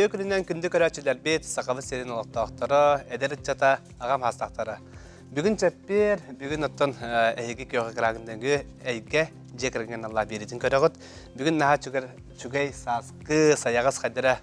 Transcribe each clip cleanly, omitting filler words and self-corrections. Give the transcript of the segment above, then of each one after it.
Үтүө күнүнэн күндү көрөөччүлэрбит, Сахабыт сирин олохтоохторо, эдэр ыччата, аҕам хаастаахтара. Бүгүн чэппиэр, бүгүн оттон эһиги күөх экраҥҥа эйгэ дьиэ кэргэн аллаа биэритин көрөҕүт. Бүгүн наһаа чүгэр, чүгэй сааскы, сайаҕас хайдара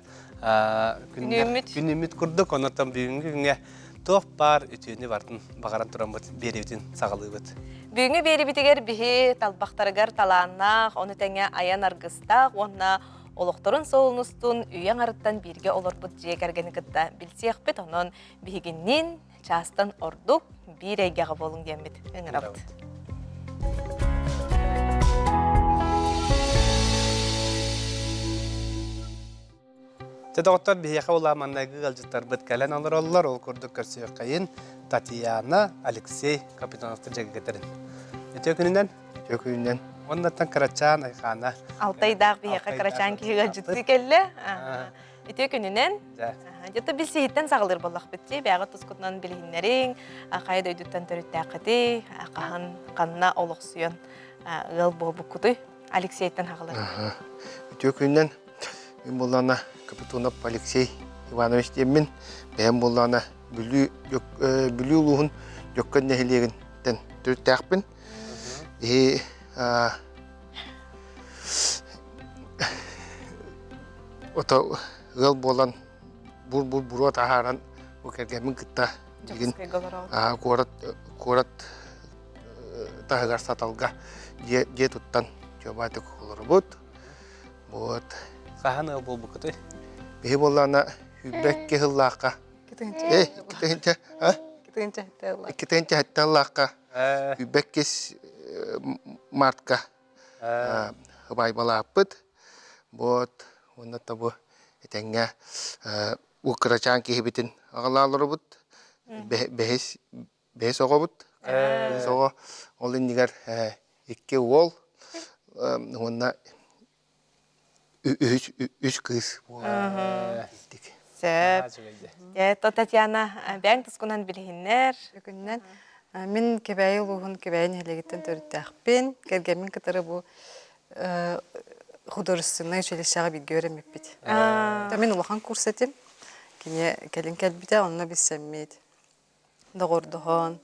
күннэр, күнүммүт курдук, онон бүгүҥҥү күҥҥэ туох баар үтүөнү бартын баҕаран тураммыт биэриибитин саҕалыыбыт. Бүгүҥҥү биэрибитигэр биһи талбахтарыгар талааннаах, ону тэҥэ айан аргыстаах уонна олохторун суолун устун үйэ аҥарыттан бииргэ олорбут дьиэ кэргэни кытта билсиэхпит. Онон биһигинниин чаастан ордук биир эйгэҕэ буолуҥ диэммит ыҥырабыт. Дьэ, доҕоттор, биһиэхэ улахан маннайгы ыалдьыттарбыт кэлэн олороллор. Ол курдук көрсүөххэйин Татьяна, Алексей Капитоновтар дьэгэгэтэрин. Үтүө күнүнэн. Үтүө күнүнэн. Уоннаттан Кырачаан Айхаана. Алтайдаах биһиэхэ Кырачаан киһи ыалдьыттыы кэллэ. Үтүө күнүнэн. Дьэ, билсиһиттэн саҕалыыр буоллахпыт дии. Бэйэҕит тускутунан билиһиннэриҥ, хайа дойдуттан төрүттээххитий, хаһан, ханна олохсуйан ыал буолбуккутуй? Алексейтан хаҕалар. Үтүө күнүнэн. Мин буоллаҕына Капитонов Алексей Иванович диэммин. Бэйэм буоллаҕына Бүлүү, Бүлүү улууһун Дьөккөн нэһилиэгиттэн төрүттээхпин. Иһи ото ыал буолан бур-бур буруо таһааран бу кэргэммин кытта билигин куорат куорат таһыгар саталга дьиэ дьиэ туттан дьобаатык олоробут. Вот. Хаһан ыал буолбуккутуй? Биһи буоллаҕына сүүрбэ икки сыллаахха э икки а икки тыһыынча сыллаахха сүүрбэ иккис мартка ыбайбалааппыт. Вот уонна тобу этэҥҥэ уу кырачаан киһибитин аҕалааларыбыт бэһис бэһис оҕобут бэһис оҕо ол иннигэр икки уол уонна үһүс үс кыыс Сөп. Дьэ, то Татьяна, бэйэҥ тускунан билиһиннэр. Күннэн мин Кэбээйи улууһун Кэбээйи нэһилиэгиттэн төрүттээхпин. Кэргэммин кытары бу художественнай училищеҕа бииргэ үөрэммиппит. Мин улахан курс этим. Кини кэлин кэлбитэ, онно билсэммит. Доҕордоһон,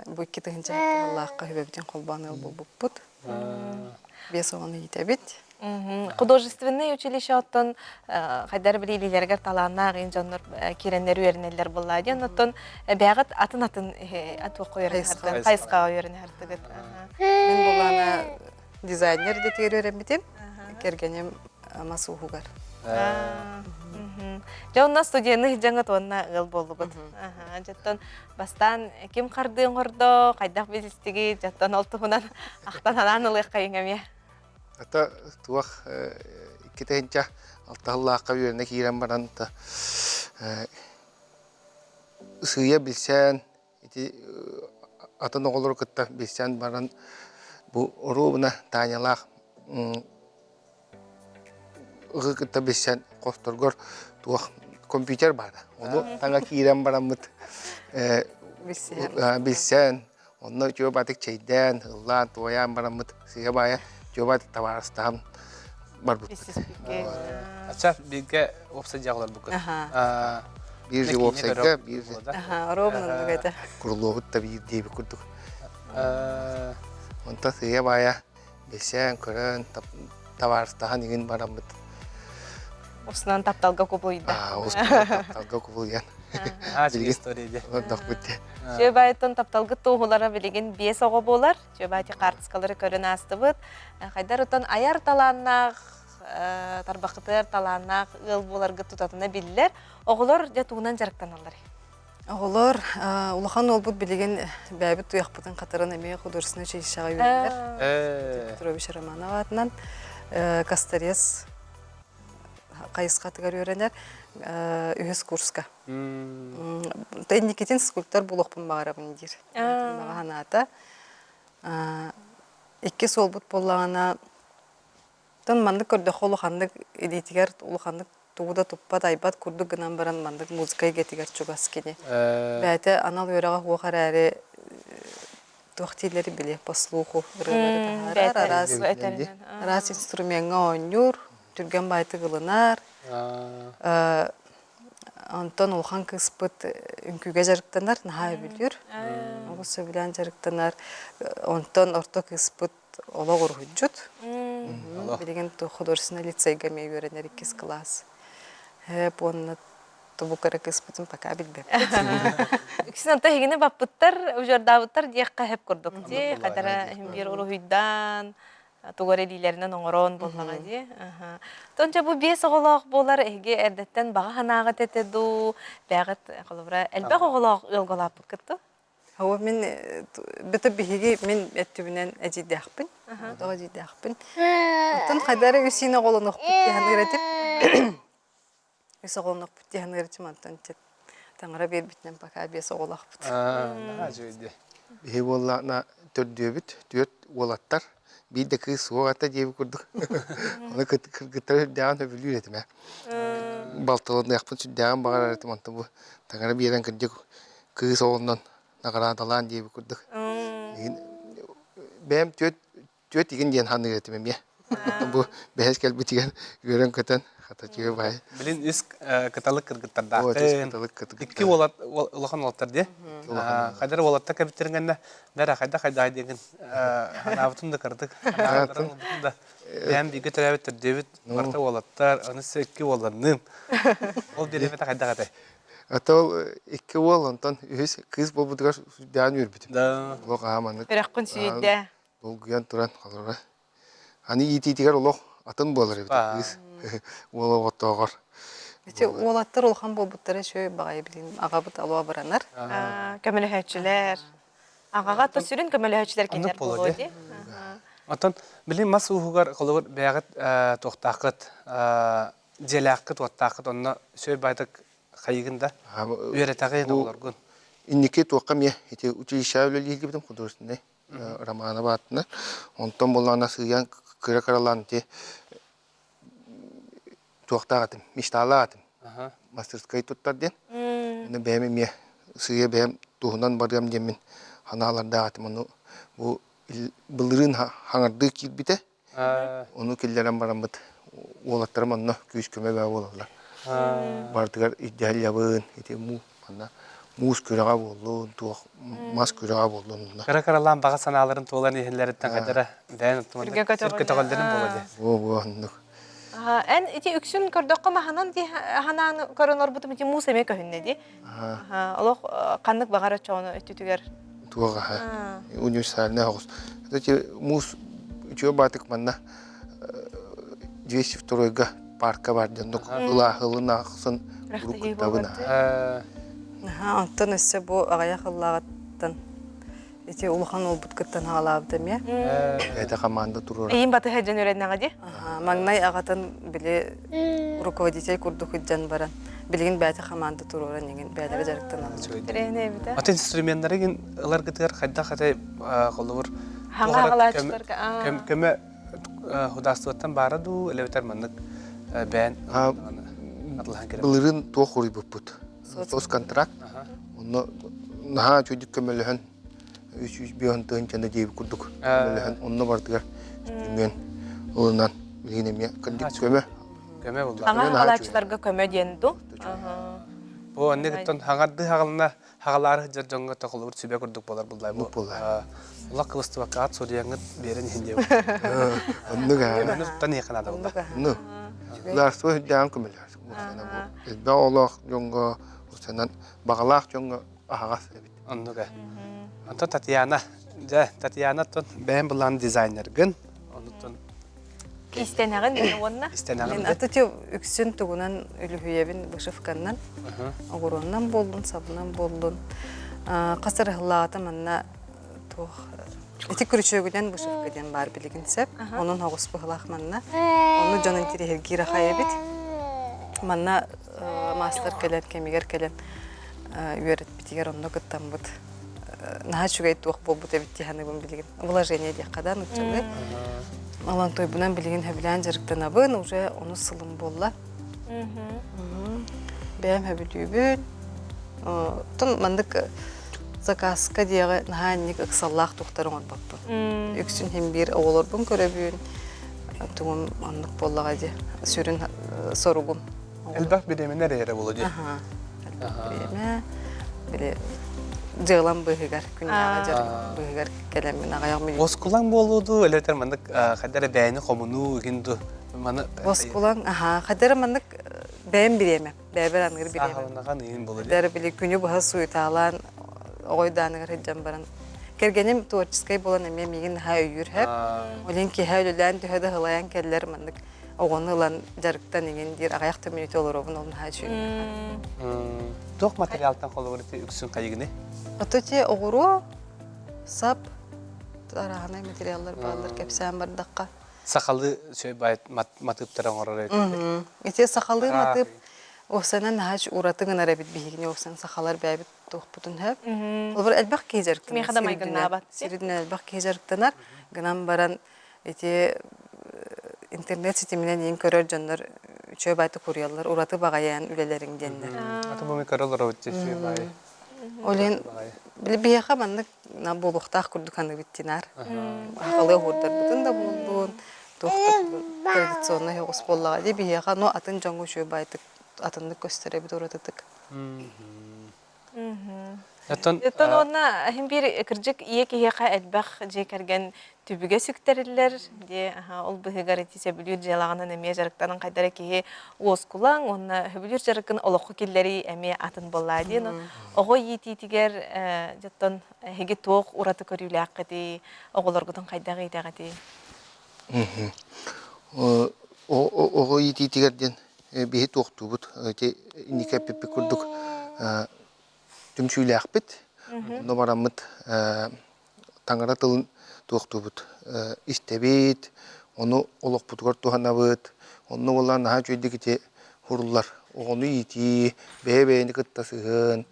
бу 2000 сыллаахха хүбэбитин холбоон ыал буолбуппут. 5 оҕону иитэбит. Художественнай училище оттон хайдар билиилэригэр талааннаах ин дьоннор киирэннэр үөрэнэллэр буоллаа диэн оттон бэйэҕит атын-атын туохха үөрэнэ хайысхаҕа үөрэнэ сартыгыт. Мин булаана дизайнер идэтигэр үөрэммитим. Кэргэним мас ууһугар. Дьэ онно студенты дьаҥыт уонна ыал буоллугут. Дьоттон бастаан ким хардыы оҥордо, хайдах билистиги, дьоттон ол туһунан ахтан анаан ылыаххайыҥ эмиэ. Ата туох 2006 сыллаахха үөрэнэ киирэн баран сыыйа билсэн Ити атын оҕолору кытта билсэн баран бу оруобуна Танялаах ыгы кытта билсэн хосторгор туох компьютер баара. Ону таҥа киирэн бараммыт билсэн, онно үтүө батык чэйдээн, ыллаан, туойаан бараммыт сыыйа-баайа үтүө батык табаарыстаһан барбыппыт. Ача бииргэ уопсай дьиэҕэ олорбуккут. Биир же уопсайга, биир же. Ровно оннук этэ. Курулуобут да биир диэбит курдук. Онтон сыыйа-баайа билсэн, көрөн, табаарыстаһан игин бараммыт. Устунан тапталга кубулуйда. Устунан тапталга кубулуйан. Билигин история дии. Олордохпут дии. Сүөбайыттан тапталгыт туоһулара билигин биэс оҕо буолар. Сүөбайти хаартыскалары көрөн аастыбыт. Хайдар отон айар талааннаах тарбахытыгар талааннаах ыал буоларгыт тутатына биллэр. Оҕолор дьэ тугунан дьарыктаналлар? Оҕолор улахан уолбут билигин бэйэбит туйахпытын хатаран эмиэ художественнай училищеҕа үөрэнэр. Петрович Романов аатынан Косторез хайысхатыгар үөрэнэр үһүс курска. Инникитин скульптор буолуохпун баҕарабын диир. Баҕа санаата. Иккис уолбут буоллаҕына Тон маннык көрдөххө улаханнык илиитигэр улаханнык тугу да туппат, айбат курдук гынан баран маннык музыка эйгэтигэр чугас кини. Бэйэтэ анал үөрэҕэ суох эрээри туох дииллэри били по слуху ырыалары таһаарар, араас, араас инструмеҥҥа оонньуур, түргэн баайтык ылынар. Онтон улахан кыыспыт үҥкүүгэ дьарыктанар, наһаа сөбүлүүр. Олус сөбүлээн дьарыктанар. Онтон орто кыыспыт олох уруһуйдьут. Билигин художественнай лицейгэ эмиэ үөрэнэр иккис кылаас. Уонна тобук эрэ кыыспытын пока билбэппит. Үксүн онто эһигини баппыттар, удьуордаабыттар диэххэ сөп курдук дии. Хадара биир уруһуйдаан, тугу эрэ илиилэринэн оҥорон буоллаҕа дии. Тон дьэ бу биэс оҕолоох буолар эһиги эрдэттэн баҕа санааҕыт этэ дуу, бэҕит холобура элбэх оҕолоох ыалга улааппыккыт дуу? Һоо мин бөтө биһиги мин өттүбүнэн эдьиийдээхпин. Тоҕо эдьиийдээхпин. Оттон хайда эрэ үс сиин оҕолонуохпут дии саныыр этим. Үс оҕолонуохпут дии саныыр этим онтон таҥара биэрбитинэн пока биэс оҕолоохпут. Наһаа үчүгэй Биһи буоллаҕына төрдүөбүт, түөрт уолаттар, биир да кыыс суох этэ диэбит курдук. Ону кыргыттары сүрдээҕин сөбүлүүр этим ээ. Балтыланыахпын сүрдээҕин баҕарар этим, онтон бу таҥара биэрэн кырдьык кыыс оҕоннон наҕараадалаан диэбит курдук. Бэйэм түөрт түөрт игин диэн саныыр этим эмиэ. Бу бэһис кэлбитигэр үөрэн-көтөн хата үчүгэй баай. Билин үс кыталык кыргыттардаахтын. Икки уолат улахан уолаттар дии. Хайдар уолаттар кэбиттерин гэннэ бэрэ хайда хайда диэгин ханаабытын да кырдык. Ханаабытын да бэйэм бииргэ төрөөбүт төрдүөбүт барыта уолаттар, аны икки уолланным. Ол бириэмэтэ хайдах этэй? А то ол икки уол, онтон үһүс кыыс буолбутугар сүрдээҕин үөрбүтүм. Да. Олох аһа маннык Үрэххин сүүйдэ. долгуйан туран холоро. Аны иитиитигэр олох атын буолар эбит кыыс уол оҕотооҕор. Ити уолаттар улахан буолбуттара үчүгэй баҕайы билин аҕабыт алуа баранар. Көмөлөһөөччүлэр. Аҕаҕа то сүрүн көмөлөһөөччүлэр кинилэр буолуо дии. Оттон билин мас ууһугар холобур бэйэҕит туохтааххыт дьиэлээххит уоттааххыт онно сүөй байтык хайыгын да үөрэтэҕин оҕолоргун. Инники туохха эмиэ ити училищеҕа үлэлииргибитим художественнай Романова аатынан. Онтон буоллаҕына сыыйан кыра-кыралаан ити туохтаах этим, мечталаах этим. Мастерскай туттар диэн. Ону бэйэм эмиэ сыыйа бэйэм туһунан барыам диэммин санаалардаах этим. Ону бу былырыын хаҥардыы киирбитэ. Ону киллэрэн бараммыт уолаттарым онно күүс-көмө бөҕө буолаллар. Барытыгар ирдэһэллэбин, ити муу манна муус күрэҕэ буоллун, туох мас күрэҕэ буоллун онно. Кыра-кыралаан баҕа санааларын туолан иһэллэриттэн хайдара бэйэн сир көтөҕөллөрүн буола дии. Буо буо оннук. Эн ити үксүн көрдөххө маһынан дии ханаан көрөн орбутум ити муус эмиэ көһүннэ дии. Олох ханнык баҕар оччоҕуна өттүтүгэр Туох аха универсальный оҕус. Это муус үчүгэй баатык манна 202-га парка бар диэн ылааһылын ахсын уруккуттабын. Онтон өссө бу аҕыйах ыллааҕыттан ити улахан уолбут кыттан хаалаабыт эмиэ. Это команда туруора. Ийин батыһа дьон үөрэннэҕэ дии. Маҥнай аҕатын били руководитель курдук илдьэн баран билигин бэйэтэ хамаанда туруоран иҥин бэйэлэрэ дьарыктаналлар. Атын инструменнары гин ыларгытыгар хайдах этэй холобур көмө художествоттан баара дуу элэбэтэр маннык бэйэн атылаһан кэлэр. Былырыын туох уруйбуппут. Соцконтракт. Онно наһаа үчүгүйдүк көмөлөһөн 305 тыһыынчаны диэбит курдук көмөлөһөн онно бардыгар үстүрүмүөн ылынан билигин эмиэ кырдьык көмө көмө булла. Хаҥа хаалааччыларга көмө диэн дуу? Бу оннугуттан хаҥардыы хаҕалына хаҕалаары сылдьар дьоҥҥо тохолубут сүбэ курдук буолар буллай бу. Улах кыбыстыбакка ат суруйаҥҥыт биэрэн иһин диэбит. Оннук аа. Көмөнү туттан иһиэххэ наада буолла. Ну, государство үрдээн көмөлөһөр. Элбэх оҕолоох дьоҥҥо, баҕалаах дьоҥҥо аһаҕас эбит. Оннук ээ. Онтон Татьяна, дьэ, Татьяна оттон бэйэм былаан дизайнергын, онуттан Истэнэҕин уонна? Истэнэҕин. Мин аты үксүн тугунан үлүһүйэбин вышивканнан, оҕуруоннан буоллун, сабынан буоллун. Хас эрэ манна туох ити күрүчүөгүнэн вышивка диэн баар билигин сөп. Онон оҕус быһылаах манна. Ону дьон интириэһиргиир ахай эбит. Манна маастар кэлэн кэмигэр кэлэн үөрэппитигэр онно кыттаммыт наһаа үчүгэй туох буолбут эбит дии саныыбын билигин вложение диэххэ да нуччалыы Алантойбунан билигин сөбүлээн дьарыктанабын уже онус сылым буолла бэйэм сөбүлүүбүн оттон маннык заказка диэҕи наһаа инник ыксаллаах туохтары оҥорбоппун үксүн иһин биир оҕолорбун көрөбүн тугум оннук буоллаҕа дии сүрүн соругум. Элбэх бириэмэни эрэ буолуо дии. Элбэх бириэмэ. Били дьыалам быыһыгар, күннээҕи дьарык быыһыгар кэлэммин аҕыйах мүнүүт. Воскулаҥ буолуо дуу, элэтэр маннык хайда эрэ бэйэни хомунуу игин дуу маны Воскулаҥ, аха, хайда эрэ маннык бэйэм бириэмэ, бэйэбэр аныыр бириэмэ. Саахаланаҕан иһин буолуо дии. Хайда эрэ били күнү быһа суеталаан оҕойдааныгар сылдьан баран кэргэним творческай буолан эмиэ миигин наһаа өйүүр һэп. Олин киһи үлэлээн төһө да ылайан кэллэр маннык оҕону ылан дьарыктан иҥин диир аҕыйах да мүнүүтэ олоробун ол наһаа үчүгэй. Туох материалтан холобур ити үксүн хайыгыный? Ото те оҕуруо, сап, арааһынай материаллар бааллар кэпсээн бардахха. Сахалыы сүөбай матыыптары оҥорор эбит. Ити сахалыы матыып уопсайынан наһаа ураты гынар эбит биһигини уопсайынан сахалар бэйэбит туохпутун сөп. Холобур элбэх киһи дьарыктанар. Миэхэ да майгыннаабат. Сиринэн элбэх киһи дьарыктанар. Гынан баран ити интернет ситиминэн иин көрөр дьоннор үчүгэй баайты куруйаллар ураты баҕайаан үлэлэриҥ диэннэр. Аты бу көрө олоробут үчүгэй баайы. Ол иһин били биһиэхэ маннык буолуохтаах курдук аныыбыт динар. Сахалыы оһуордарбытын да буоллун, туох да традиционнай оҕус буоллаҕа дии биһиэхэ, но атын дьоҥҥо үчүгэй баайтык атыннык көстөр эбит уратытык. Оттон Оттон уонна иһин биир кырдьык ийэ киһиэхэ элбэх дьиэ кэргэн түбүгэ сүктэриллэр диэ ол быһыгар ити сөбүлүүр дьыалаҕынан эмиэ дьарыктанан хайда эрэ киһи уоскулаҥ уонна сөбүлүүр дьарыккын олоххо киллэрии эмиэ атын буоллаа диэн оҕо иитиитигэр дьоттон эһиги туох ураты көрүүлээххитий оҕолоргутун хайдах иитэҕитий Оҕо иитиитигэр диэн биһи туохтуубут ити инники эппиппит курдук түмсүүлээхпит. Онно бараммыт таҥара тылын туохтуубут истэбит, ону олохпутугар туһанабыт. Онно буоллаҕына наһаа үчүгэйдик ити хуруллар. Оҕону иитии, бэйэ-бэйэни кытта сыһыан,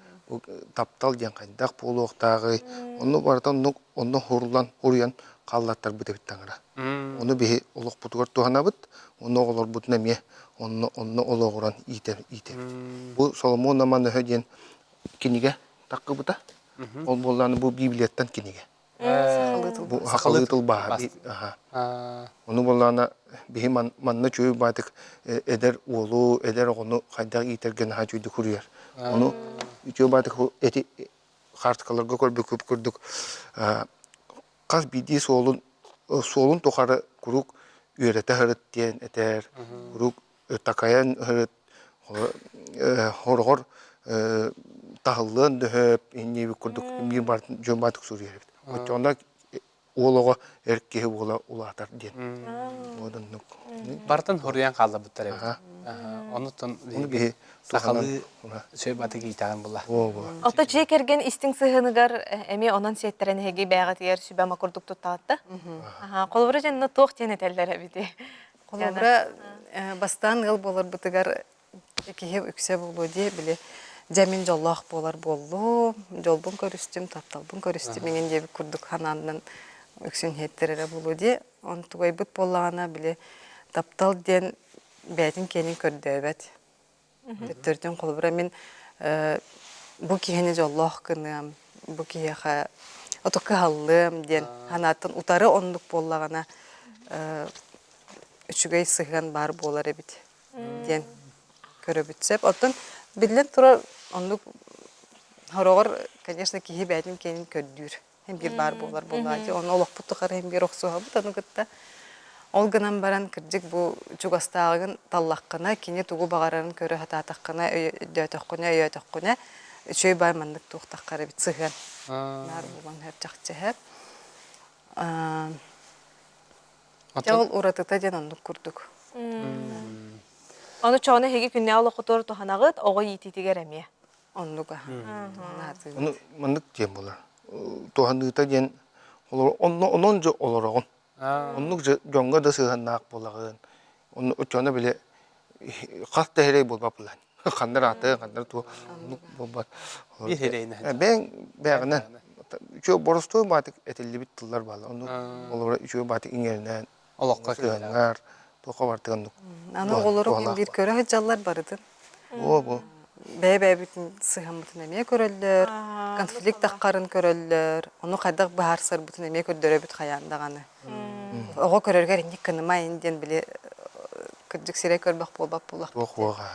таптал диэн хайдах буолуохтааҕый, онно барыта оннук онно хуруллан хуруйан хааллаттарбыт эбит таҥара. Ону биһи олохпутугар туһанабыт, онно оҕолорбутун эмиэ онно онно олоҕуран иитэбит. Бу Соломон Аманыһа диэн кинигэ таххыбыта. Ол буоллаҕына бу Библияттан кинигэ. Бу сахалыы тылбааһа. Ону буоллаҕына биһи манна үчүгэй баатык эдэр уолу, эдэр оҕону хайдах иитэргэ наһаа үчүгэйдик суруйар. Ону үчүгэй баатык эти хаартыскаларга көрбүккүт курдук хас биирдии суолун суолун тухары куруук үөрэтэ сырыт диэн этэр, куруук такайан сырыт, хороҕор таһыллыан да сөп иннибит курдук биир баартын дьон баатык суруйар эбит. Оччоҕуна уол оҕо эр киһи буола улаатар диэн. Оннук. Барытын хоруйан хаалларбыттар эбит. Онуттан биһи сахалыы сөп аты киитэҕин була. Ото дьиэ кэргэн истиҥ сыһыаныгар эмиэ онон сиэттэрэн эһиги бэйэҕитигэр сүбэ-ама курдук туттаҕыт да? Холобура дьэннэ туох диэн этэллэр эбити? Холобура бастаан ыал буоларбытыгар киһи үксэ буолуо дии били дьэ мин дьоллоох буолар буоллум, дьолбун көрүстүм, тапталбын көрүстүм иҥин диэбит курдук санааннан үксүн иһиттэр эрэ буолуо дии. Онтугайбыт буоллаҕына били таптал диэн бэйэтин киэнин көрдөөбөт. Төттөрүтүн холобура мин бу киһини дьоллоох гыныам, бу киһиэхэ ото кыһаллыам диэн санааттан утары оннук буоллаҕына үчүгэй сыһыан баар буолар эбит диэн көрөбүт сөп. Оттон биллэн турар оннук хороҕор, конечно, киһи бэйэтин киэнин көрдүүр. Һин биир баар буолар буоллаҕа дии. Ону олохпут тухары һин биир охсуһабыт ону кытта. Ол гынан баран, кырдьык бу чугастааҕыгын таллаххына, кини тугу баҕарарын көрө сатаатаххына, өйдөөтөххүнэ, өйөөтөххүнэ, үчүгэй баай маннык туохтахха эбит сыһыан. Наар буолан иһэр чахчы Дьэ ол уратыта диэн оннук курдук. Ону чоҕуна эһиги күннээҕи олоххутугар туһанаҕыт, оҕо иитиитигэр эмиэ. Оннук аха. Ону маннык диэн буолар. Туһаныыта диэн онно онон дьэ олороҕун. Оннук дьэ дьоҥҥо да сыһыаннаах буолаҕын. Онно оччоҕуна били хас да сирэй буолбат булан. Ханна аты, ханна туох оннук буолбат. Биир сирэйинэн. Бэйэҥ бэйэҕинэн үчүгэй боростуой баатык этиллибит тыллар бааллар. Оннук олоро үчүгэй баатык иҥэринэн олоххо сыһыаннар туохха бартыган оннук. Аны оҕолору ким биир көрө сылдьаллар барытын. Оо бу. Бэйэ-бэйэбитин сыһыаммытын эмиэ көрөллөр, конфликт таххарын көрөллөр, ону хайдах быһаарсарбытын эмиэ көрдөрөбүт хайаан даҕаны. Оҕо көрөргөр инник гыныма ин диэн били. кырдьык сирэй көрбөх буолбат буоллахпыт. Туох уоҕа.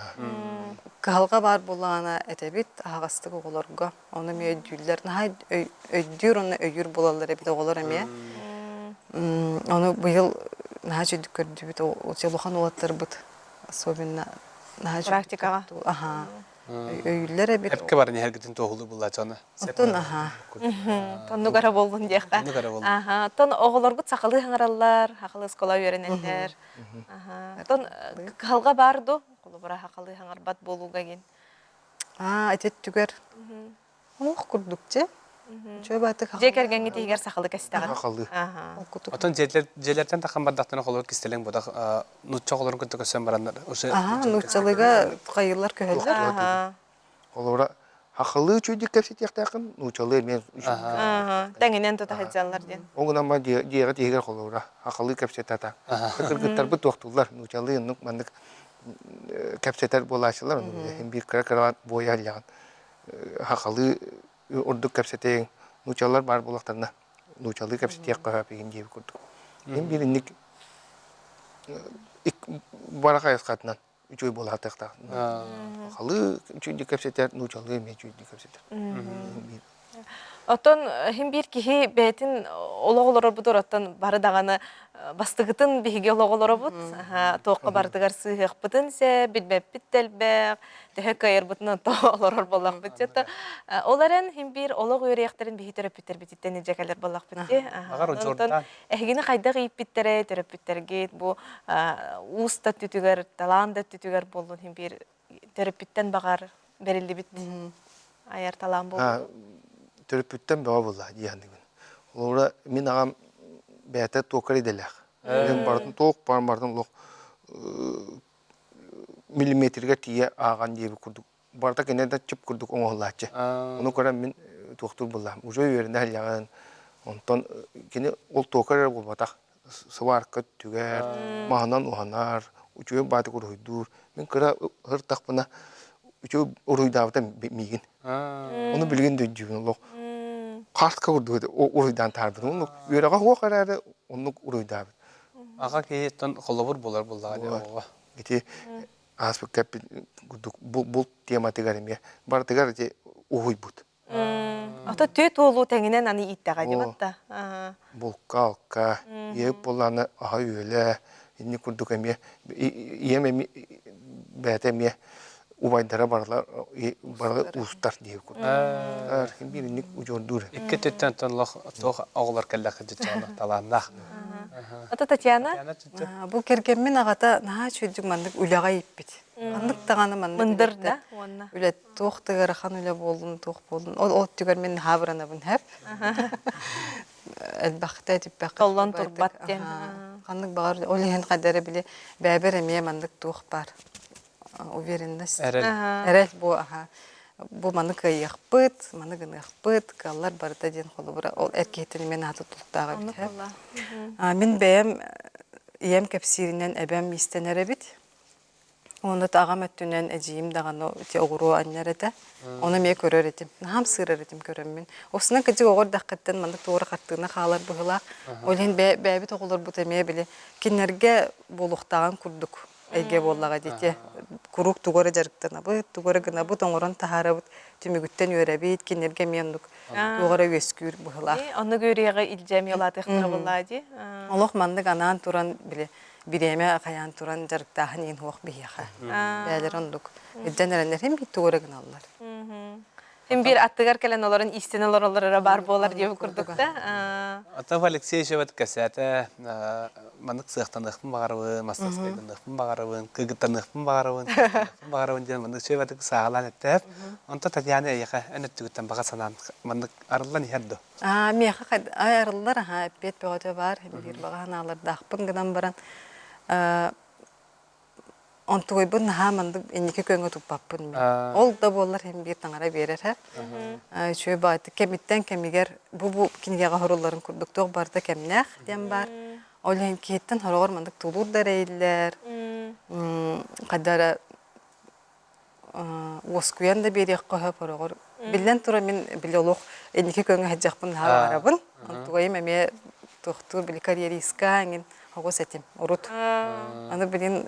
Кыһалҕа баар буоллаҕына этэбит аһаҕастык оҕолорго. Ону эмиэ өйдүүллэр. Наһаа өйдүүр уонна өйүүр буолаллар эбит оҕолор эмиэ. Ону быйыл наһаа үчүгдүк көрдүбүт. Улахан уолаттарбыт особенно наһаа Практикаҕа. Аһаа. Өйүүллэр эбит. Эпкэ баран иһэргитин туоһулуу буллааччаны. Оттон аһаа. Оннук эрэ буоллун диэххэ. Оннук эрэ буоллун. Аха. Оттон оҕолоргут сахалыы саҥараллар, сахалыы оскуола үөрэнэллэр. Аха. Оттон кыһалҕа баар дуу? Холобура сахалыы саҥарбат буолууга гин. Аа, ити өттүгэр ох курдук дьэ. Үчүгэй баатык Дьиэ кэргэҥҥит иһигэр сахалыы кэстэҕин. Сахалыы. Аха. Оттон дьиэлэртэн таххан бардахтарына холобур кистэлэҥ бодох нуучча оҕолорун кытта көрсөн бараннар уже Аха, нууччалыыга хайыылар көһөллөр. Аха. Холобура сахалыы үчүгэйдик кэпсэтиэхтээххин, нууччалыы эмиэ Аха. Тэҥинэн тута сылдьаллар диэн. Ол гынан баран дьиэҕэ тиһигэр холобура сахалыы кэпсэтэ ата. Кыргыттарбыт туохтууллар, нууччалыы оннук маннык кэпсэтэр буолааччылар, биир кыра-кыралаан буойа илдьэҕин сахалыы ордук кэпсэтиэҥ, нууччалар баар буоллахтарына нууччалыы кэпсэтиэххэ сөп игин диэбит курдук. Мин биир инник бара хайысхатынан үчүгэй буола сатыахтаах. Сахалыы үчүгэйдик кэпсэтэр, нууччалыы эмиэ үчүгэйдик кэпсэтэр. Оттон иһин биир киһи бэйэтин олох олорорбутугар оттон бары даҕаны бастыгытын биһиги олох олоробут. Туохха барытыгар сыыһыахпытын сөп, билбэппит да элбэх, төһө кыайарбытын онто олорор буоллахпыт дьэ. Ол эрэн иһин биир олох үөрүйэхтэрин биһи төрөппүттэрбититтэн илдьэ кэлэр буоллахпыт дии. Онтон эһигини хайдах ииппиттэрэй төрөппүттэргит бу уус да өттүтүгэр, талаан да өттүтүгэр буоллун иһин биир төрөппүттэн баҕар бэриллибит айар талаан буолбут. Төрөппүттэн бөҕө буолла дии саныыбын. Холобура, мин аҕам бэйэтэ туокар идэлээх. Мин барытын туох баар барытын олох миллиметргэ тиийэ ааҕан диэбит курдук барыта кинэ да чып курдук оҥоһуллааччы. Ону көрөн мин туохтуур буоллаҕым. Уже үөрэнэ сылдьаҕын. Онтон кини ол туокар эрэ буолбатах. Сыбаарка түгэр, маһынан уһанар, үчүгэй баатык уруһуйдуур. Мин кыра ыртахпына үчүгэй уруһуйдаабыта миигин. Ону билигин да өйдүүбүн олох. Картка курдук уруһуйдаан таһаарбытым. Оннук үөрэҕэ суох эрээри оннук уруһуйдаабыт. Аҕа киһиттэн холобур буолар буоллаҕа дии оҕоҕо. Ити ааспыкка курдук булт тематыгар эмиэ барытыгар ити уһуйбут. Ото түөт уолу тэҥинэн аны ииттэҕэ дии батта. Булка-алка, ийэбит буоллаҕына аһа-үөлэ, инник курдук эмиэ ийэм эмиэ бэйэтэ эмиэ убайдара барылар бары уустар диэбит курдук. Биир инник удьуордуур. Икки өттүттэн оттон туох оҕолор кэллэххэ дьыччаҕына талааннаах. Ото Татьяна? Бу кэргэммин аҕата наһаа үчүгэйдик маннык үлэҕэ ииппит. Ханнык даҕаны маннык Мындыр да уонна. Үлэ туох да ыарахан үлэ буоллун, туох буоллун. Ол ол өттүгэр мин наһаа абыранабын һэп. Элбэхтэ этиппэххэ Толлон турбат диэн. Ханнык баҕар ол иһин хайда эрэ били бэйэбэр эмиэ маннык туох баар уверенность. Эрэл. Эрэл бу аха бу маны кыайыахпыт, маны гыныахпыт, кыаллар барыта диэн холобура ол эр киһиттэн эмиэ наһаа тутулуктаах эбит. Мин бэйэм ийэм кэпсииринэн эбэм иистэнэр эбит. Уонна аҕам өттүнэн эдьиийим даҕаны ити оҕуруо анньар этэ. Ону эмиэ көрөр этим. Наһаам сыырар этим көрөммүн. Осунан кырдьык оҕо эрдэххиттэн маннык туора хартыына хаалар быһыылаах. Ол иһин бэйэбит оҕолорбут эмиэ били кинилэргэ буолуохтааҕын курдук эйгэ буоллаҕа дии. Куруук тугу эрэ дьарыктанабыт, тугу эрэ гынабыт, оҥорон таһаарабыт, түмүгүттэн үөрэбит, кинилэргэ эмиэ оннук туох эрэ үөскүүр быһыылаах. Оннук үөрүйэҕи илдьэ эмиэ улаатыахтара буоллаҕа дии. Олох маннык анаан туран били бириэмэ хайаан туран дьарыктааһын иһин суох биһиэхэ. Бэйэлэрэ оннук илдьэн эрэннэр иһин биир тугу эрэ гыналлар. Син биир аттыгар кэлэн олорон иистэн олороллор эрэ баар буолар диэбит курдук да. Атов Алексеевич эбэт кэсээтэ маннык сыахтаныахпын баҕарабын, мастарскайданыахпын баҕарабын, кыгыттаныахпын баҕарабын, баҕарабын диэн маннык сүөбэтик сааһылаан эттэп. Онто Татьяна эйиэхэ эн өттүгүттэн баҕа санаан маннык арыллан иһэр дуо? Миэхэ арыллар аһаа эппиэт бөҕөтө баар биир баҕа санаалардаахпын гынан баран онтугуйбун наһаа маннык инники күөҥҥэ туппаппын мин. Ол да буоллар иһин биир таҥара биэрэр һэ. Үчүгэй баҕайытык кэмиттэн кэмигэр бу бу кинигэҕэ сурулларын курдук туох барыта кэмнээх диэн баар. Ол иһин киһиттэн сороҕор маннык тулуур да эрэйиллэр, хайда эрэ уоскуйан да биэриэххэ сөп ороҕор. Биллэн турар мин били олох инники көҥө сылдьахпын наһаа баҕарабын. Онтугайым эмиэ туохтуур били карьеристка эҥин оҕус этим урут. Аны билин.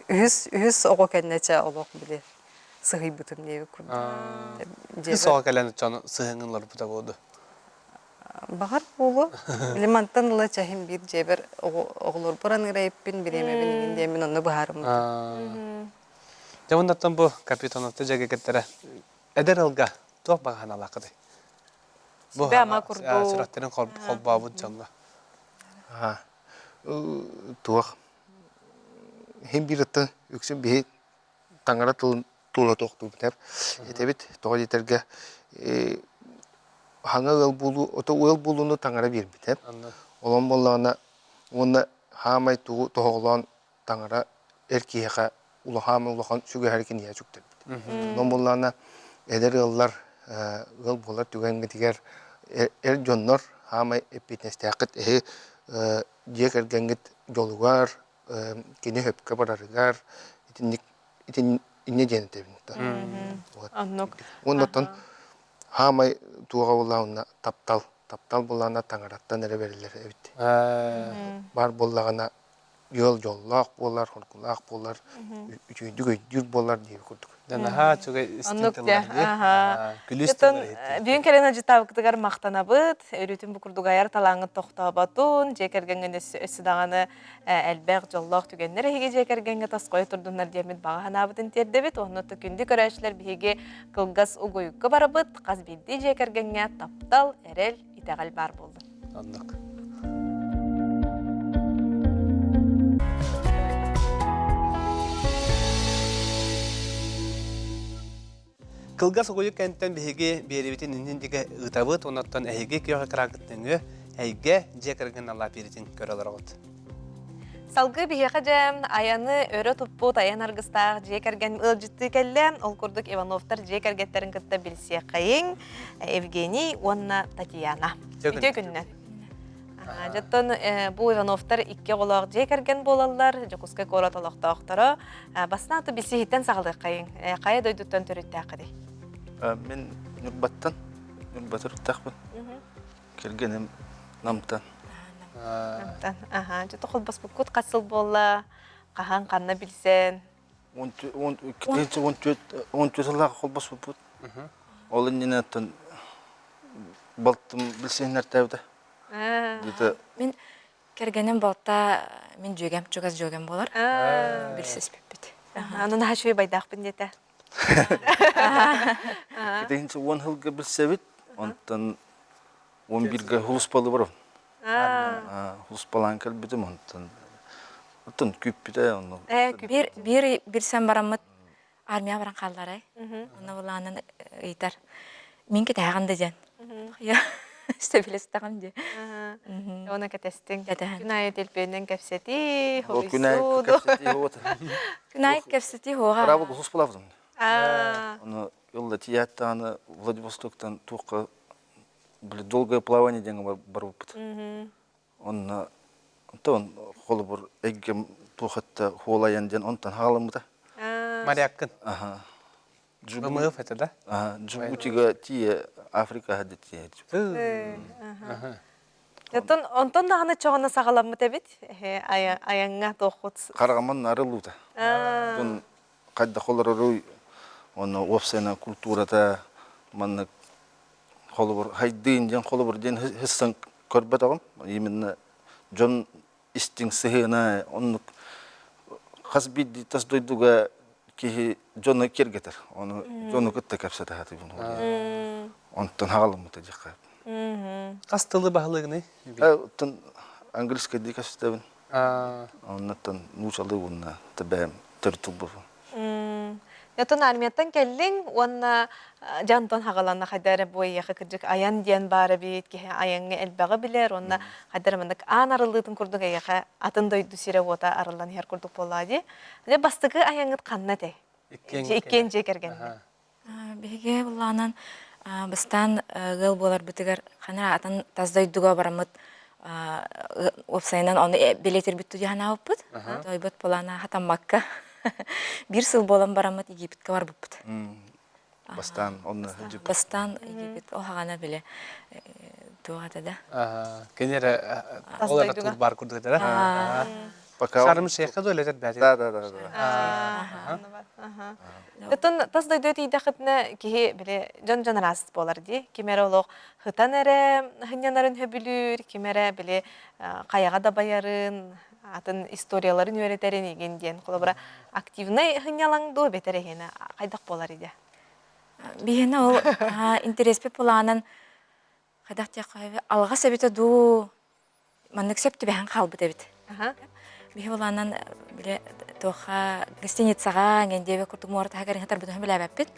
Үһүс үһүс оҕо кэннэ чэ олох били сыһыйбытым диэбит курдук. Үс оҕо кэлэн дьону сыһыҥын олорбута буолду. Баҕар буолуо. Били мантан ыла чэһин биир дьиэбэр оҕолорбор аныырайыппын, бириэмэбин иҥин диэммин онно быһаарыммытым. Дьэ уоннаттан бу Капитоновты дьэгэгэттэрэ эдэр ылга туох баҕа санаалааххытый? Бу Сүбэ-ама курдук. сүрэхтэрин холбообут дьоҥҥо. Туох иһин биир ыттан үксүн биһи таҥара тылын тула туохтуубут этэбит тоҕо диэтэргэ хаҥа ыал буолуу ото ыал буолууну таҥара биэрбитэ олон буоллаҕына уонна хаамай тугу тоһоҕолоон таҥара эр киһиэхэ улахан улахан сүгэһэри киниэхэ сүктэрбит онон буоллаҕына эдэр ыаллар ыал буолар түгэҥҥитигэр эр дьоннор хаамай эппиэтинэстээххит эһи дьиэ кэргэҥҥит дьолугар кини сөпкө барарыгар итинник итин инньэ диэн этэбин Оннук. Уонна хаамай туоҕа буоллаҕына таптал таптал буоллаҕына таҥараттан эрэ бэриллэр эбит баар буоллаҕына ыал дьоллоох буолар, хоргулаах буолар, үчүгэйдик өйдүүр буолар диэби курдук. Наһаа үчүгэй истиҥ тыллар дии. Күлүүс тыллар Бүгүн кэлэн ыдьытаабыкытыгар махтанабыт. Өрүүтүн бу курдук айар талааҥҥыт тохтооботун, дьиэ кэргэҥҥин өссө даҕаны элбэх дьоллоох түгэннэр эһиги дьиэ кэргэҥҥэ тосхойо турдуннар диэммит баҕа санаабытын тиэрдэбит. Онно күндү көрөөччүлэр биһиги кылгас угуйукка барабыт. Хас биирдии дьиэ кэргэҥҥэ таптал, эрэл, итэҕэл баар буоллун. Оннук. Кылгас угуйук кэнтэн биһиги биэрибитин иннин дигэ ыытабыт, оннуттан эһиги күөх экраҥҥыт нөҥүө эйгэ дьиэ кэргэн аллаа биэритин көрө олороҕут. Салгыы биһиэхэ дьэ айаны өрө туппут айан аргыстаах дьиэ кэргэн ыалдьыттыы кэллэ. Ол курдук Ивановтар дьиэ кэргэттэрин кытта билсиэххэйиҥ Евгений уонна Татьяна. Үтүө күннэн. Дьоттон бу Ивановтар икки оҕолоох дьиэ кэргэн буолаллар, Дьокуускай куорат олохтоохторо. Бастаан билсиһиттэн саҕалыаххайыҥ. Хайа дойдуттан төрүттээххитий? Мин Ньурбаттан, Ньурба төрүттээхпин. Кэргэним Намтан. Намтан. Аха, дьэ холбоспуккут хас сыл буолла? Хаһан ханна билсэн? 14 сыллаах холбоспуппут. Ол иннинэ оттон балтым билсиһиннэртээбитэ. Где-то Мин кэргэним балта мин дьүөгэм, чугас дьүөгэм буолар. Билсиспиппит. Аны наһаа үчүгэй байдаахпын диэтэ. Итинчи 10 сылга билсэбит. Онтон 11-ге хулуспалы барабын. Хулуспалаан кэлбитим онтон оттон күүппүтэ онно. Бир бир билсэн бараммыт армия баран хаалларай. Онно былаанын ыйтар. Мин кэтэһэҕин да диэн. Сөбүлэстэҕим дии. Оны кэтэстиҥ. Күн аайы телпиэннэн кэпсэтии, Күн аайы кэпсэтии хуота. Күн аайы кэпсэтии хуоҕа. Браво хуспалабытым. Оны ылла тиийээттааны Владивостоктан туохха били долгое плавание диэҥҥэ барбыппыт. Онно онтон холобур эйгэм туох этэ хуолайан диэн онтон хаҕаламмыта. Моряккын. Аха. ВМФ это да? Ага, Джибутига тиийэ Африка тиийэ. Онтон онтон даҕаны чоҕуна саҕаламмыт эбит. Айаҥҥа туоххут. Хараҕыман арыллуута. Онтон хайдах олороруй уонна уопсайынан культурата маннык холобур хайдыын диэн холобур диэн хыссан көрбөтөҕүм именно дьон истиҥ сыһыана оннук хас биирдии тас дойдуга киһи дьону киэргэтэр ону дьону кытта кэпсэтэ сатыыбын онтон хаҕаламмыта диэххэ хас тылы баһылыгыный оттон английскайдыы кэпсэтэбин Оннуттан нуучалыы уонна бэйэм төрүт тылбын. Оттон армияттан кэллиҥ уонна дьэ онтон хаҕаланна хайда эрэ бу эйиэхэ кырдьык айан диэн баар эбит, киһи айаҥҥа элбэҕи билэр уонна хайда эрэ маннык аан арыллыытын курдук эйиэхэ атын дойду сирэ-уота арыллан иһэр курдук буоллаҕа дии. Дьэ бастакы айаҥҥыт ханна этэй? Иккиэн дьиэ кэргэнинэн. Биһиги былаанан бастаан ыал буоларбытыгар ханна атын тас дойдуга бараммыт уопсайынан ону билэтирбит тудьанаабыппыт. Тойбот былаана хатаммакка биир сыл буолан бараммыт Египетка барбыппыт. Бастаан онно Бастаан Египет оһаҕана биле туох этэ да. Кини эрэ ол эрэ тур бар курдук этэ да. Пока Шарым шейхэ да үлэтэр бэти. Да, да, да, да. Оттон тас дойду тиийдэххитинэ киһи били дьон-дьон араас буолар дии. Ким эрэ олох хытан эрэ сынньанарын сөбүлүүр, ким эрэ били хайаҕа да байарын, атын историяларын үөрэтэрин игин диэн. Холобура, активнай сынньалаҥ дуу бэтэр эһиэнэ хайдах буолар идэ? Биһиэнэ ол интэриэспит былаанын хайдах диэххэ алҕас эбитэ дуу маннык сөп түбэһэн хаалбыт эбит. Биһи былаанан бile туохха гостиницаҕа эҥин курдук муора таһыгар ыһытарбытын билээбэппит.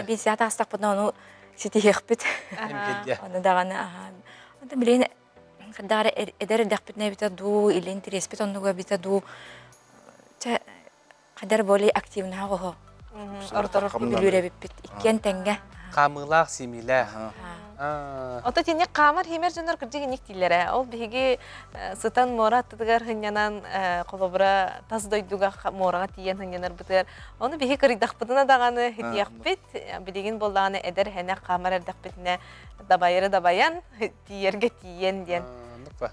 Биэнсийэ таҕыстахпытына ону ситиһиэхпит. Ону даҕаны онтон билигин хайдах эрэ эдэр эрдэхпитинэ эбитэ дуу или интэриэспит оннуга эбитэ дуу чэ Хайдар более активнаһа оҕоһо. Ордорор Бүлүүр эбиппит. Иккиэн тэҥҥэ. Хаамыылаах, симиилээх. Ото тинник хаамар химер дьоннор кырдьык инник дииллэрэ. Ол биһиги сытан муора аттытыгар сынньанан холобура тас дойдуга муораҕа тиийэн сынньанарбытыгар ону биһи кырыйдахпытына даҕаны хитиэхпит. Билигин буоллаҕына эдэр һэнэх хаамар эрдэхпитинэ дабайыры дабайан тиийэргэ тиийэн диэн. Оннук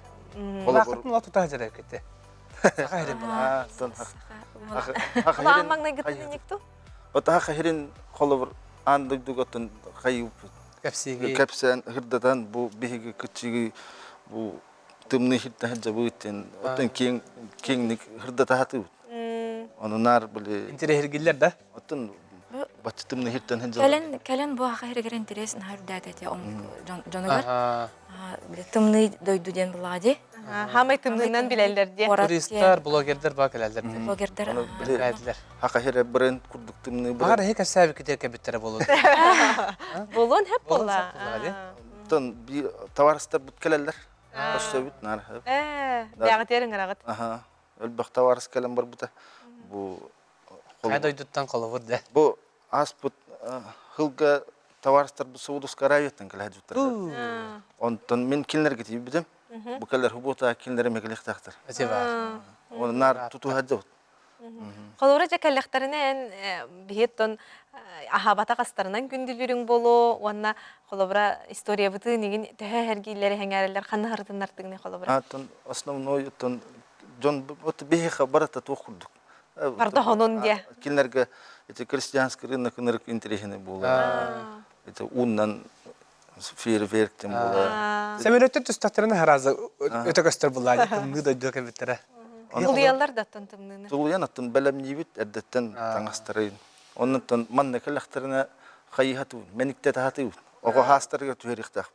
Холобур Улаахытын тута сылдьар эбиккит. Саха сирин була. Аан маҥнайгытын инникту? Отаха хахирин холобур аан дойдугаттан хайыуппут. Кэпсиги. Кэпсээн хырдатан бу биһиги кыччыгы бу тымныы хиртэ жабыттен оттон киэҥ киэҥник хырдата хатыбыт. Ону наар били Интэриэһиргиллэр да? Оттон баччы тымныы хиртэн Кэлэн кэлэн бу аха хиригэр интерес наһаа үрдээтэ эти дьонугар. Тымныы дойду диэн буллаҕа дии. Хаамай тымныынан билэллэр диэн. Туристар, блогердар баа кэлэллэр диэн. Блогердар. Кэлэллэр. Хака хире бренд курдук тымныы бренд. Баҕар эһи кэпсээбиккитигэр кэбиттэрэ буолуо. Буолуон хэп буолла. Тон би товарыстарбыт кэлэллэр. Өссөбүт наар. Ээ, бэҕэтиэр ыҥыраҕыт. Аха. Өлбөх товарыс кэлэн барбыта. Бу Хайа дойдуттан холобур да. Бу ааспыт сылга товарыстарбыт Саудовскай Аравияттан кэлэ сылдьыбыттар. Онтон мин кинилэргэ тиийбитим. Бу кэлэр хубуота кинилэри мекелехтаахтар. Оны наар тутуһа дьабыт. Холобура дьэ кэллэхтэринэ эн биһиэттон аһаабатах астарынан күндүлүүрүҥ буолуо уонна холобура историябытын игин төһө эргииллэри сэҥээрэллэр ханна сырытыннартыгыный холобура? Оттон основной оттон дьон биһиэхэ барыта туох курдук Барда хонун диэ. Кинилэргэ ити крестьянский рынок ынырык интэриэһинэй буолар. Ити ууннан фейерверк диэн буолар. Самолеттар түстахтарына харазы өтө көстөр буллаа тымныы дойдуга кэлбиттэрэ. Тулуйаллар да аттан тымныыны. Тулуйан аттан бэлэмниибит эрдэттэн таҥастарын. Оннуттан манна кэллэхтэринэ хайыһатыбыт, мэниктэтаһатыбыт. Оҕо хаастарыгар түһэриэхтээх.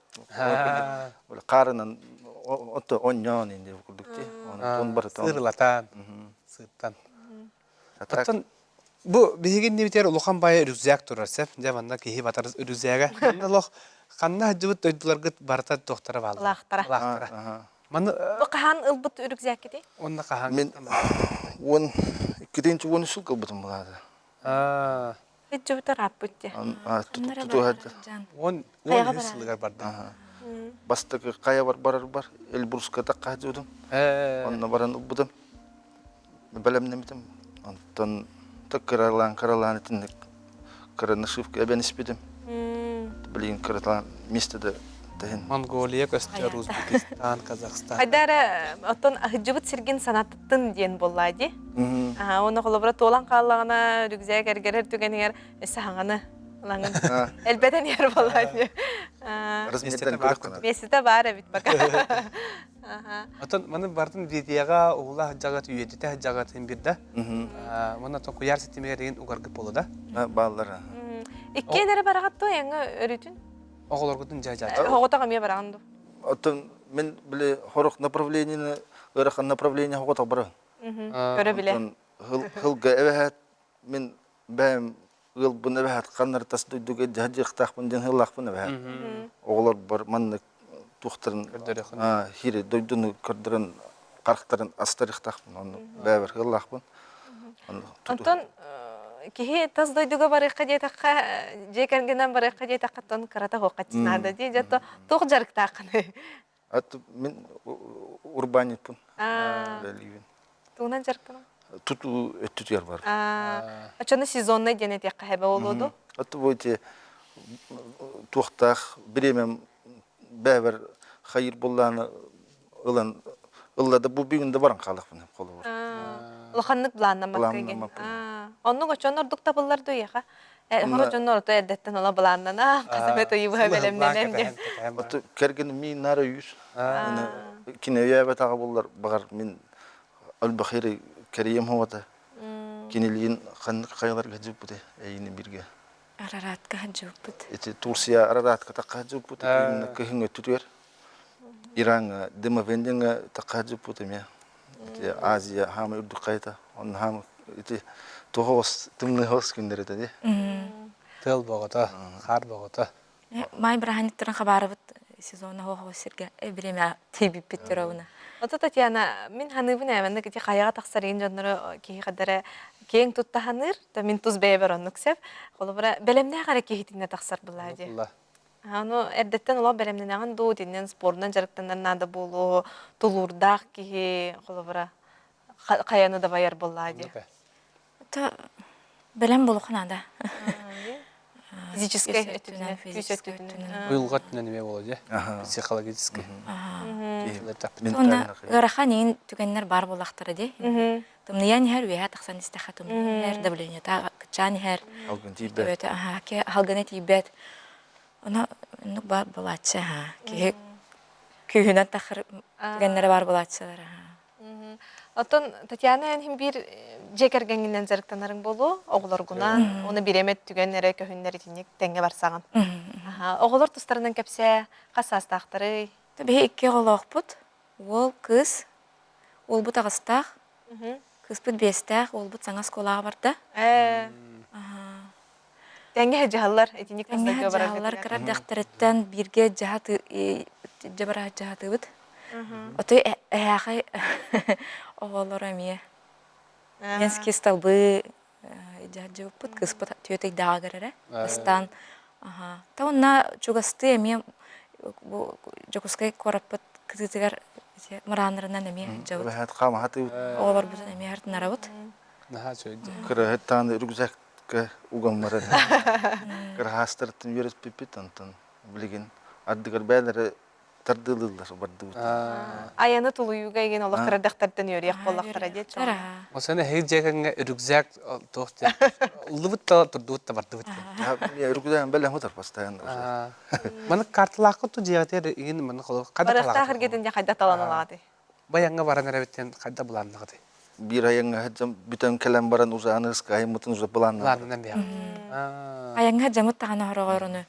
Хаарынан отто онньоон инде курдук ти. Онтон барыта. Сыырылатан, сыыттан. Оттон бу биһиги иннибитигэр улахан баайы рюкзак турар сөп. Дьэ манна киһи батар рюкзага. Манна олох ханна сылдьыбыт дойдуларгыт барыта туохтара бааллар. Лаахтара. Лаахтара. Манна Бу хаһан ылбыт рюкзаккытый? Онно хаһан? Мин 12 13 сыл кылбытым булаады. Иччибитер ааппыт дии. 10 сылыгар барда. Бастакы хайа бар барар бар Эльбруска такка сылдьыбытым. Онно баран ылбытым. Бэлэмнэммитим. Онтон кыралаан кыралаан итинник кыра нашивка эбэн испитим. Билигин кыраталаан место да тэһин. Монголия көстөр, Узбекистан, Казахстан. Хайда эрэ оттон аһыдьыбыт сиргин санаттын диэн буоллаа дии. Уонна холобура туолан хааллаҕына рюкзак эргэрэр түгэнигэр өссө хаҥаны ылаҥын элбэтэн иһэр буоллаа дии. Миэстэтэ баар эбит пока. Оттон маны бартын видеоға угула сылдьаҕыт, үйэтитэ сылдьаҕыт бирдэ. Уонна оттон куйаар ситимигэр деген угаргыт буолла да? Бааллар. Иккиэн эрэ бараҕат дуо эҥэ өрүтүн? Оҕолоргутун дьаа-дьаа. Оҕотох эмиэ бараҕын дуо? Оттон мин били хорох направлениены ыарахан направление оҕотох барабын. Көрө билэ. Хылга эбэһээт мин бэйэм ыалбын эбэһээт ханнары тас дойдуга дьаһдьыахтаахпын диэн ыаллаахпын эбэһээт. Оҕолорбор маннык туохтарын хири дойдуну көрдөрөн харахтарын астарыахтаахпын онну бэйэбэр ыаллаахпын. Онтон киһи тас дойдуга барыахха диэтэххэ дьиэ кэргэнэн барыахха диэтэххэ тон кырата хуохха наада дии дьэ туох дьарыктааххыный Ат мин урбаанньыппын. Үлэлиибин. Тугунан дьарыктанан? Тутуу өттүтүгэр бар. Оччону сезонный диэн этиэххэ хэбэ болуоду? Аты бу ити туохтаах бириэмэм бэбэр хайыр буллааны ылан. Ылла да бу бүгүн да баран хаалыахпын холобур. Улаханнык былааннаммакка ген. Оннук очон ордук табыллар дуйаха. Хоро дьоннор ото эрдэттэн ола былааннана, хасаме тыйыбыһа бэлэмнэнэн диэн. Ото кэргеним миин нара үйүр. Кини өйөөбөтөҕө буллар баҕар мин өлбөхири кэрием хуата. Кинилиин ханнык хайаларга дьыппыты эйини бирге. Араратка хаджыппыт. Ити Турция Араратка такка хаджыппыт кыһын өттүтүгэр. Ираҥҥа Демовендиҥҥа такка хаджыппыт эмиэ. Ити Азия хаама үрдүк хайата. Онно хаама ити туох тымныы оҕус күннэр этэ дии. Тыал боҕото, хаар боҕото. Маай бырааһынньыктарын хабаарыбыт сезона хоһо сиргэ бириэмэ тиийбиппит төрөбүнэ. Ото Татьяна, мин ханыыбын ээ, маннык ити хайаҕа тахсар иин дьоннору киһи хадара киэҥ тутта ханыыр, та мин тус бэйэбэр оннук сөп. Холобура, бэлэмнээх эрэ киһитинэ тахсар былаа дии. Аны эрдэттэн олох бэлэмнэнэҕин дуу, итиннэн спордунан дьарыктанар наада буолуо, тулуурдаах киһи, холобура, хайаны да байар буоллаа дии. Это бэлэм буолуохха наада. Физическэй өттүнэн, күүс өттүнэн. Уйулҕа өттүнэн эмиэ буолуо дии. Психологический. Уонна ыарахан иин түгэннэр баар буоллахтара дии. Тымныйан иһэр, үөһэ тахсан истэххэ тымныйан иһэр, давлениета кыччаан иһэр. Алгын тиийбэт. Алгына тиийбэт. Ону оннук баар буолааччы киһи күүһүнэн тахыр түгэннэрэ баар буолааччылар. Оттон Татьяна эн иһин биир дьиэ кэргэҥҥинэн дьарыктанарыҥ буолуо, оҕолоргунан, уонна бириэмэ түгэн эрэ көһүннэр итинник тэҥҥэ барсаҕын. Оҕолор тустарынан кэпсээ, хас саастаахтарый? Биһи икки оҕолоохпут, уол, кыыс. Уолбут аҕыстаах, кыыспыт биэстээх, уолбут саҥа оскуолаҕа барда. Тэҥҥэ дьаһаллар, итинник Тэҥҥэ дьаһаллар кыра эрдэхтэриттэн бииргэ дьаһа дьаһатыыбыт. Отой эһээхэй оҕолоро эмиэ Ленский столбы дьаһадьыбыппыт, кыыспыт түөрт ыйдааҕыгар эрэ. Бастаан Та онно чугастыы эмиэ бу Дьокуускай куораппыт кытыытыгар мырааннарынан эмиэ сылдьабыт. Оҕолорбутун эмиэ артынарабыт. Наһаа үчүгэй дии. Кыраһыттаан рюкзакка угаммар кыраһаастартан үөрэппиппит онтон билигин ардыгар бээлэрэ тардыылыыллар бардыбыт. Айаны тулуйууга игин олох кырадахтартан үөрүйэх буоллахтара диэт чоҕо. Осен эһиги дьиэкэҥҥэ рюкзак туох диэн ыллыбыт да турдубут да бардыбыт диэн. Рюкзагын бэлэм утар постоянно. Маны карталааххыт ту дьиэҕитигэр игин маны холо хайда Барыахтаах эргитин дьэ хайда талан алаҕатый? Баяҥҥа баран эрэбиттэн хайда былааннаҕытый? Биир айаҥҥа сылдьан бүтэн кэлэн баран уже аны айыммытын уже былааннанан. Былааннанан биһэҕит. Айаҥҥа дьамыт таҕана хороҕор ону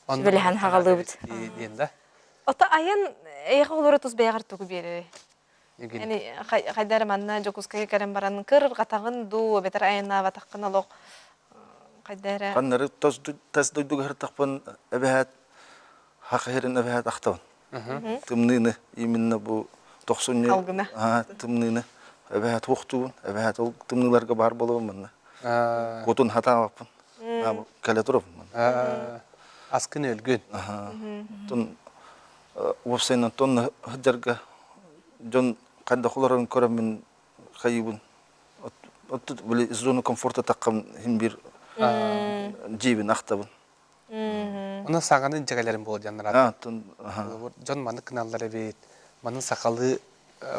сүбэлэһэн хаҕалыыбыт. Диэн да. Ото айан эйэхэ олоро тус бэйэҕэр тугу биэрэрий? Эни хайда эрэ манна Дьокуускайга кэлэн баран кырырҕатаҕын дуу, эбэтэр айаннаабатаххын олох хайда эрэ Ханнары тас дойдуга сыртахпын эбэһээт хахыһырын эбэһээт ахтабын. Тымныыны именно бу тохсунньу Алгына. тымныыны эбэһээт уохтуубун, эбэһээт ол тымныыларга баар буолабын манна. Кутун хатаабаппын. Кэлэ турабын манна. Аскын өлгүн. Тун уопсайынан тонна сылдьарга дьон хайдах олорорун көрөммүн хайыыбын. Оттут били зону комфорта таххам хин бир дьиибин ахтабын. Онон саҥаны дьэгэлэрин буола диэн Дьон маннык гыналлар эбит. Манын сахалыы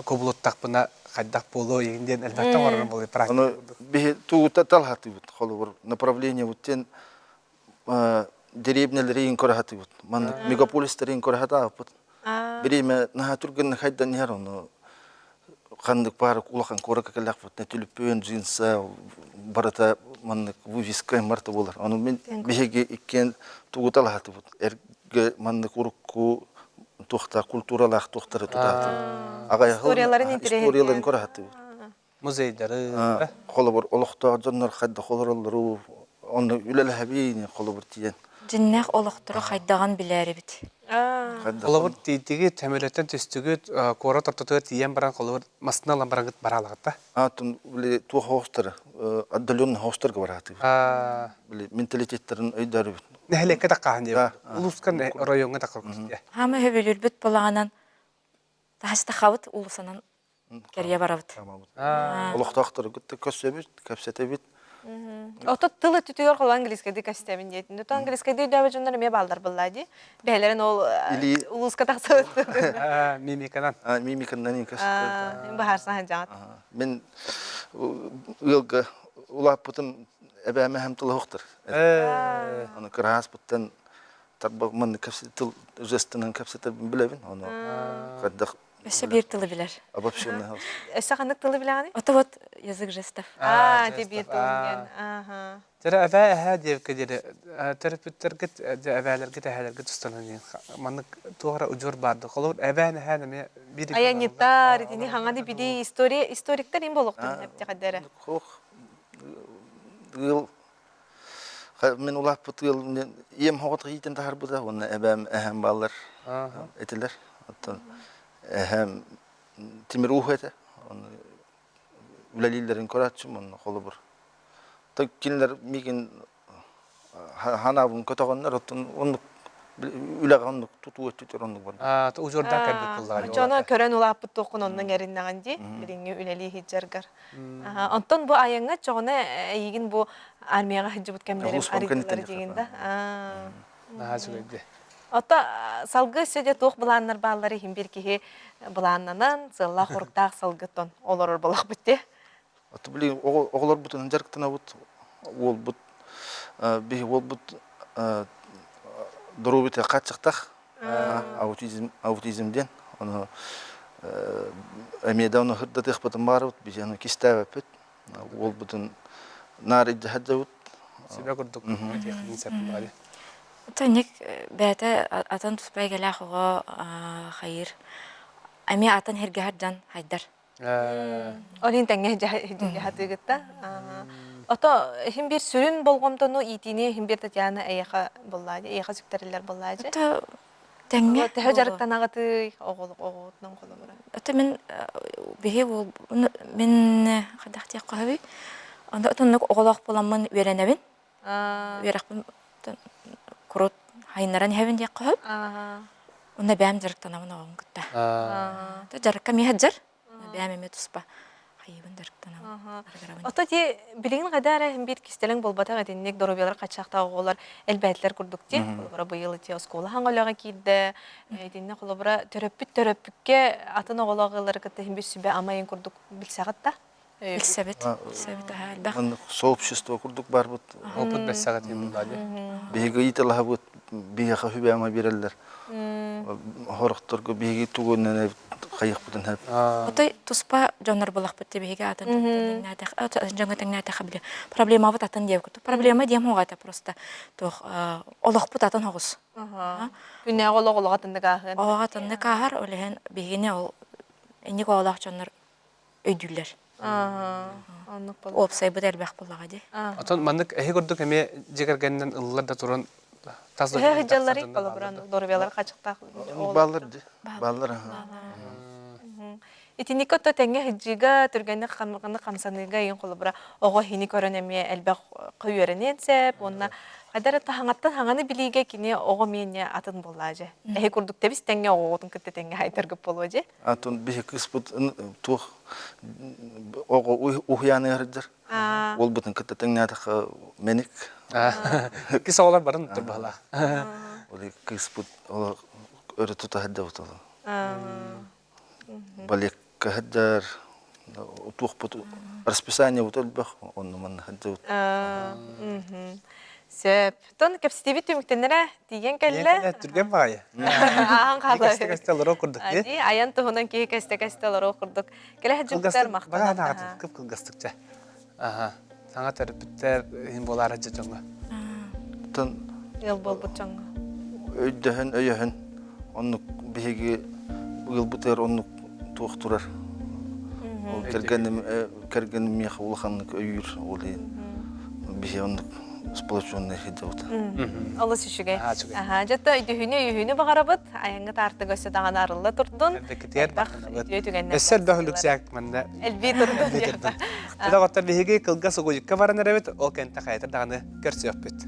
кубулуттахпына хайдах буолуо игин диэн элбэхтэ оҥорорум буолуо практика. Ону биһи туута талхатыбыт холобур направление буттен деревнялэрин көрө хатыбыт. Маннык мегаполистерин көрө хатаабыт. Бириэмэ наһаа түргэнник хайдан иһэр ону ханнык баар улахан куоракка кэллэхпитинэ түлүппүөн джинса барыта маннык вывеска марта буолар. Ону мин биһиги иккиэн тугу талаһатыбыт. Эргэ маннык урукку туохта культуралаах туохтары тутаатыбыт. Аҕай Историяларын историяларын көрө хатыбыт. Музейдары. Холобур, олохтоох дьоннор хайдах олороллору, онно үлэлэһэбиин холобур тиийэн. Дьиннээх олохтору хайдаҕын билээрибит. Холобур, тиийдигит, сөмөлөттөн түстүгүт, куорат ортотугар тиийэн баран, холобур, массыына ылан бараҥҥыт бараалаҕыт да? Атын, били, туох хоһустары, отдаленный хоһустарга бараатыбыт. Били, менталитеттарын өйдөөрүбүт. Нэһилиэккэ таккааһын диэбит. Улууска, оройуоҥҥа таккааһын. Хаама өһөбүлүрбүт балаҕанан таһастахабыт уулусанан кэрийэ барабыт. Олохтоохтору кытта көрсөбүт, кэпсэтэбит. Ото тыл өттүтүгэр холо английскайдыы кэстэбин диэтин. Ото английскайдыы өйдөөбөт дьоннор эмиэ бааллар быллаа дии. Бэйэлэрин ол улууска тахсыбыт. Мимиканан. Мимиканан көс. Баһарсан сылдьаҕыт. Мин ыалга улааппытым эбээм эһэм тыла суохтар. Аны кырааспыттан тарба маннык тыл жестынан кэпсэтэрбин билэбин. Ону хайдах Өссө биир тылы билэр. Обобщенный house. Өссө ханнык тылы билэҕиний? Ото вот язык жестов. Аа, ти биир тыл диэн. Аха. Тэрэ эбээ эһээ диэбиккэ диэри төрөппүттэргит эбээлэргит эһээлэргит тустанан диэн маннык туох эрэ удьуор баарды. Холобур эбээн эһээн эмиэ биир Айанньыттар итини хаҥаны билии история историктар им болохтун эптихэдэрэ. Хох ыал мин улааппыт ыал ийэм хоҕото иитэн таһарбыта уонна эбээм эһэм бааллар этилэр. Оттон эһэм тимир ууһу этэ. Оны үлэлииллэрин көрөөччүм онно холобур. Кинилэр миигин ханаабын көтөҕөннөр оттон оннук үлэҕэ оннук тутуу өттүтэр оннук бар. Ужурдан кэлбит кыллаҕа. Дьоно көрөн улааппыт туоххун оннуҥ эриннэҕин дии билиҥҥи үлэлии сылдьаргар. Онтон бу айаҥҥа чоҕуна эйигин бу армияҕа сылдьыбыт кэмнэрим арыйдылар диигин да. Наһаа үчүгэйди. Ото салгыы өссө де туох былааннар бааллар иһин бир киһи былааннанан сыаллаах-соруктаах салгыттан олорор буолахпыт дии. Ото били оҕолорбутун дьарыктанабыт уолбут биһи уолбут доруобуйата хааччахтаах аутизм аутизм диэн ону эмиэ да ону сырдатыахпытын баарыбыт биһи ону кистээбэппит уолбутун наар илдьэ сылдьабыт Сүбэ курдук этиэххин сөп буолари. Ник бэйэтэ атын туспа эйгэлээх оҕо хайыр эмиэ атын сиргэ сылдьан хайдар. Ол иһин тэҥҥэ дьаһатыыгытта. Ото иһин биир сүрүн болҕомтону иитиини иһин биир Татьяна эйиэхэ буллаадьы, эйиэхэ сүктэриллэр буллаадьы. Ото тэҥҥэ Төһө дьарыктанаҕытый оҕолоҕутунан холобура? Ото мин биһи уол мин хайдах диэххэ сөбүй? Онно отоннук оҕолоох буоламмын үөрэнэбин. Үөрэхпин курут хайыннаран иһэбин диэххэ сөп. Онно бэйэм дьарыктанабын оҕом кытта. Дьарыкка эмиэ сылдьар. Бэйэм эмиэ туспа хайыыбын дьарыктанабын. Ото ти билигин хайда эрэ биир кистэлэҥ буолбатах итинник доруобуйалар хаччаахтаах оҕолор элбээтилэр курдук ти. Холобура быйыл ити оскуола хаҥа үлэҕэ киирдэ. Итиннэ холобура төрөппүт төрөппүккэ атын оҕолоох ыаллары кытта иһин бир сүбэ амайын курдук билсэҕит да? Билсэбит, билсэбит аһаа элбэх. Маннык сообщество курдук барбыт. Опыт бэссэҕит буолла дии. Биһиги ыйыталаһабыт, биһиэхэ сүбэ-ама биэрэллэр. Хорохторго биһиги тугунан хайыахпытын сөп. Отой туспа дьоннор булахпыт ти биһиги атын тэҥнээтэх, дьоҥҥо тэҥнээтэхэ били проблемабыт атын диэбит курдук. Проблема диэм хоҕата просто туох олохпут атын хоҕус. Күннээҕи олох олох атыннык ааһыан. Олох атыннык ааһар, ол иһин биһигини ол инник оҕолоох дьоннор өйдүүллэр. Оннук буолла. Уопсайбыт элбэх буоллаҕа дии. Отон маннык эһи курдук эмиэ дьиэ кэргэнинэн ыллар да туран тас Төһө сылдьалларый холобура доруобуйалара хачыктаах Бааллар дии. Бааллар. Итинникке отто тэҥҥэ сылдьыыга түргэнник хамсаныыга иин холобура оҕо иһини көрөн эмиэ элбэх үөрэниэн сөп уонна хайда эрэ таһаҥаттан хаҥаны билиигэ кини оҕо миэнэ атын буоллаа дьэ. Эһи курдук тэбис тэҥҥэ оҕоҕутун кытта тэҥҥэ хайдаргыт буолуо дьэ. Атын биһи кыыспыт туох оҕо уһуйааны сылдьар. Уолбутун кытта тэҥнээтэххэ мэник. Кис оҕолор барын турбаһалаах. Ол кыыспыт өрө тута сылдьабыт ол. Балекка сылдьар туохпут расписаниебыт элбэх онно манна сылдьабыт. Сөп. Тон кэпсэтиибит түмүктэнэрэ тиийэн кэллэ. Түргэн баҕайы. Ааһан хаалла. Кэсте-кэсте олорор курдук. Дии, айан туһунан киһи кэсте-кэсте олорор курдук. Кэлэ сылдьыбыттар махтанар. Кып кылгастыкча. Аха. Саҥа төрөппүттэр иһин буолаары дьэ дьоҥҥо. Тон ыал буолбут дьоҥҥо. Өйдөһөн, өйөһөн оннук биһиги ыалбытыгар оннук туох турар. Ол кэргэним кэргэним миэхэ улаханнык өйүүр ол иһин биһи оннук сплоченный сылдьабыт. Олус үчүгэй. Аха, дьэ өйдөһүүнү өйүүнү баҕарабыт. Айаҥҥа таартыга өссө даҕаны арылла турдун. Элбэкитигэр махтанабыт. Үтүө түгэннэр. Өссө элбэх үлүксээк манна. Элбии турдун. Доҕоттор биһиги кылгас угуйукка баран эрэбит, ол кэнтэ хайатар даҕаны көрсүөхпүт.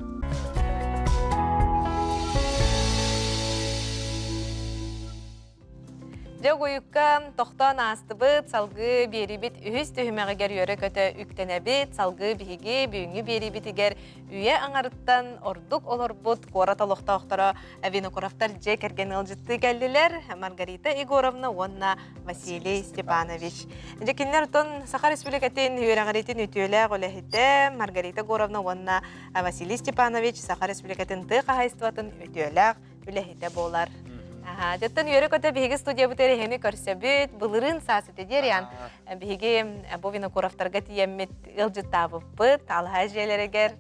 Дьэ угуйукка тохтоон аастыбыт, салгыы биэрибит үһүс түһүмэҕигэр үөрэ-көтө үктэнэбит, салгыы биһиги бүгүҥҥү биэриибитигэр үйэ аҥарыттан ордук олорбут куорат олохтоохторо Винокуровтар дьиэ кэргэн ыалдьыттыы кэллилэр Маргарита Егоровна уонна Василий Степанович. Дьэ кинилэр оттон Саха Республикатын үөрэҕириитин үтүөлээх үлэһитэ Маргарита Егоровна уонна Василий Степанович Саха Республикатын тыа хаһаайыстыбатын үтүөлээх үлэһитэ буолар. Дьоттон үөрэ-көтө биһиги студиябыт эрэһини көрсөбүт. Былырыын саас ити диэриан биһиги бу Винокуровтарга тиийэммит ыалдьыттаабыппыт, алаһа дьиэлэригэр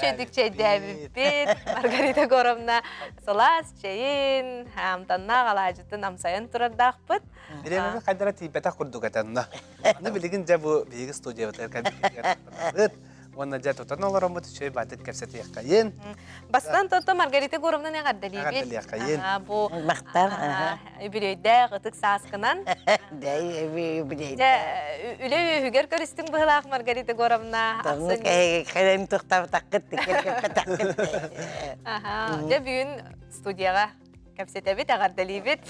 чэйдик чэйдээбиппит. Маргарита Егоровна сылаас чэйин, амтаннаах алаадьытын амсайан турардаахпыт. Бириэмэбит хайдара тиийбэтэх курдук этэнна. Аны билигин дьэ бу биһиги студиябытыгар кэлбитигэр Уонна дьэ тутан олороммут үчүгэй баатык кэпсэтиэххэйин. Бастан тото Маргарита Егоровнаны эҕэрдэлиибит. Эҕэрдэлиэххэйин. Бу Махтал. үбүлүөйдээх ытык сааскынан. Дэй үбүлүөйдээх. Дьэ үлэ үөһүгэр көрүстүҥ быһылаах Маргарита Егоровна. Тонну кэлэн тохтаабатаххыт кэппэтэххит. Дьэ бүгүн студияҕа кэпсэтэбит, эҕэрдэлиибит.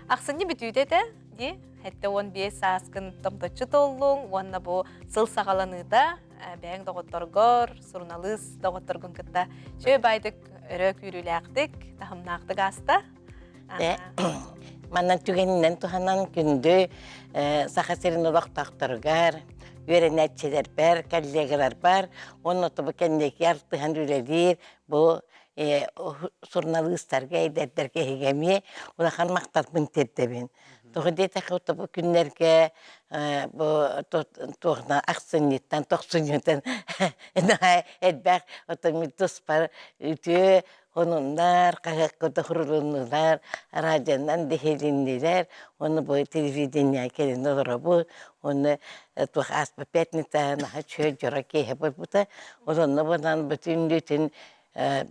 Ахсынньы бүтүүтэ этэ дии. 75 сааскын томточчу толлуҥ уонна бу сыл саҕаланыыта бэйэҥ доҕотторгор, суруналыыс доҕотторгун кытта үчүгэй баайдык өрө күүрүүлээхтик, таһымнаахтык ааста. Манан түгэнинэн туһанан күндү Саха сирин олохтоохторугар, үөрэнээччилэрбэр, коллегаларбар уонна тобу кэнники артыһан үлэлиир бу суруналыыстарга, эдэрдэргэ эһиги эмиэ улахан махталбын тиэрдэбин. Тоҕо диэтэххэ, бу күннэргэ бу туохна ахсынньыттан, тохсунньуттан наһаа элбэх оттон туспар үтүө хонуннар, хаһыакка да радионан дэһилиннилэр, уонна бу телевидение кэлин олоробут, уонна туох ааспыт пятница наһаа үчүгэй дьоро киэһэ буолбута. Ол онно буолан бүтүн бүтүн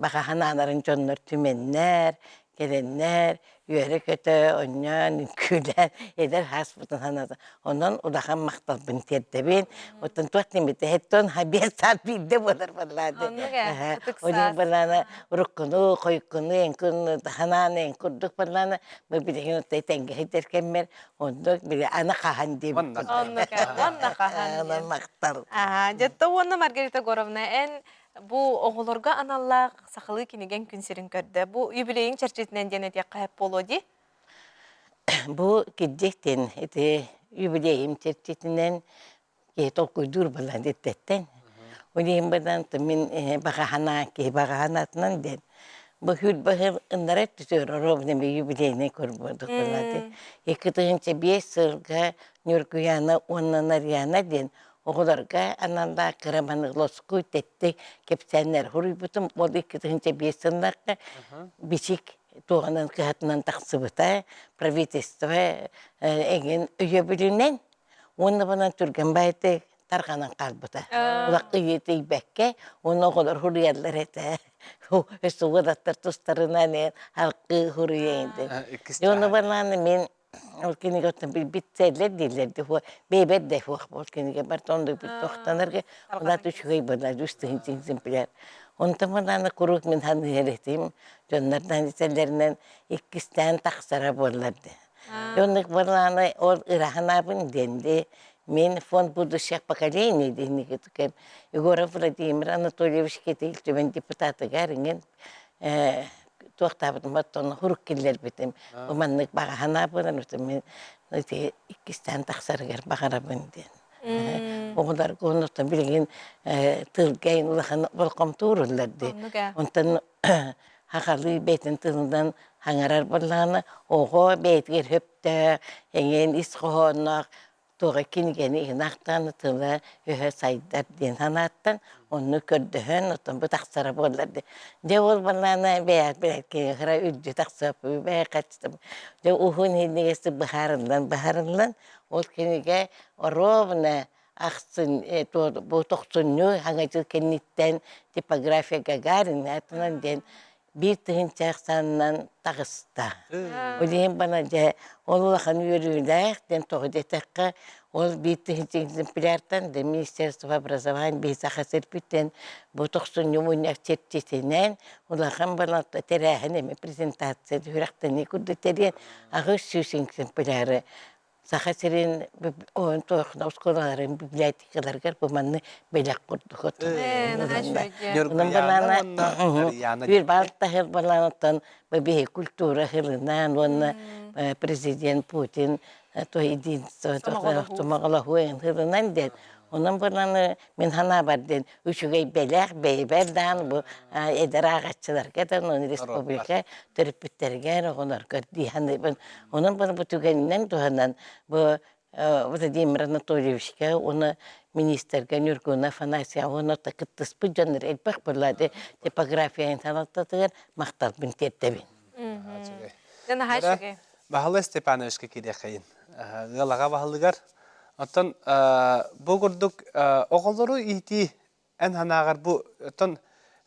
баҕа санааларын дьоннор түмэннэр, кэлэннэр, үөрэ-көтө оонньоон, үҥкүүлээн эдэр ааспытын санаата. Онон улахан махталбын тиэрдэбин. Оттон туох диэммит эһэттэн биэс саас биирдэ буолар буоллаады. Оннук ээ, ытык Ол саас. былаана уруккуну, хойуккуну эҥкун ханаан эҥ курдук былаана бу билигин оттой тэҥҥэ сылдьар кэммэр оннук били аны хаһан диэбит Онно. Оннук ээ, уонна хаһан Онон диэн. махтал. Аа, дьэ уонна Маргарита Егоровна, эн Бу оҕолорго аналлаах сахалыы кинигэҥ күн сирин көрдө. Бу юбилейиҥ чэрчитинэн диэн этиэххэ сөп буолуо дии? Бу кирдиктин ити юбилейым чэрчитинэн киһи толкуйдуур буолан иттэттэн. Ол иһин бадан мин баҕа санаа киһи баҕа санаатынан диэн бу сүүрбэ ыннара өттүтүгэр оруобуна юбилейнай көрбөтөх буолааты. 2005 сылга Ньургуяна уонна Нарьяна диэн Оҕолорго аналлаах кыра маннык лоскуй тэттик кэпсээннэр суруйбутум. Ол 2005 сылларга бичик туоҕунан кыһатынан тахсыбыта. Правительство эҥин өйөбүлүнэн уонна bunан түргэн баайдык тарҕанан хаалбыта. Улахха тиийбэккэ уонна оҕолор суруйаллар этэ. Өссө уолаттар тустарынан халкыы суруйа indi. Уонна банааны мин Ол кинигэ оттон билбит-сэллэр дииллэр дии, бэйэбэр да суох ол кинигэ барыта оннук тохтонорго улаат үчүгэй буолар үс тыһыынча экземпляр. Онтон манана куруук мин саныыр этим, дьоннордон этэллэринэн иккистээн тахсара буоллар дии. Оннук буоллаҕына ол ырааханаабын диэн дии мин фонд будущих поколений диэн Егоров Владимир Анатольевич Кетил Түмэн депутатыгар иҥин туохтаабытым оттон хурук киллэрбитим. Бу маннык баҕа санаа буолан мин ити иккистээн тахсарыгар баҕарабын диэн. Оҕолорго оннуттан билигин тылга улахан болҕомто ууруллар дии. Онтон хахалыы бэйэтин тылынан хаҥарар буоллаҕына оҕо бэйэтигэр сөптөөх, эҥин ис хоһоонноох туох кинигэни ыһынаахтаан тыла-өһө сайдар диэн санааттан онну көрдөһөн оттон бу тахсара буоллар дии. Дьэ ол балаана бэйэт бэйэт үрдү тахсыаппы бэйэхэтим дьэ уһун иһиннигээс быһаарыллан быһаарыллан ол кинигэ ровно ахсын бу тохсунньу хаҥа дьыл кэнниттэн типография Гагарин аатынан диэн Биир тыһыынча ахсаанынан таҕыста. Ол иһин бана дьэ ол улахан үөрүүлээх диэн тоҕо диэтэххэ, ол биир тыһыынча экземпляртан да Министерство образования биһи Саха сирбиттэн бу тохсунньу мунньах чэрчитинэн улахан балалта тэрээһин эми презентация үөрэхтэнии курдук тэрийэн 800 экземпляры Саха сирин оскуолаларын библиотекаларыгар бу манны бэлэх курдук Баалтаһыр балаанаттан биһи культура хылынан уонна президент Путин то единство сомоҕолоһуу хылынан диэн онон баланы мин санаабар диэн үчүгэй бэлэх бэйбэр даан бу эдэр ааҕаччыларга да республика төрөппүттэригэр оҕолорго дии саныыбын Онон бу түгэнинэн туһанан бу Владимир Анатольевичка уонна министрга Нюргуна Афанасьева уонна кыттыспыт дьоннор элбэх буолла типография салалтатыгар махталбын тиэрдэбин. Баһылай Степановичка кириэхэйин. Ыалаҕа баһылыгар. Оттон бу курдук оҕолору иитии эн санааҕар бу оттон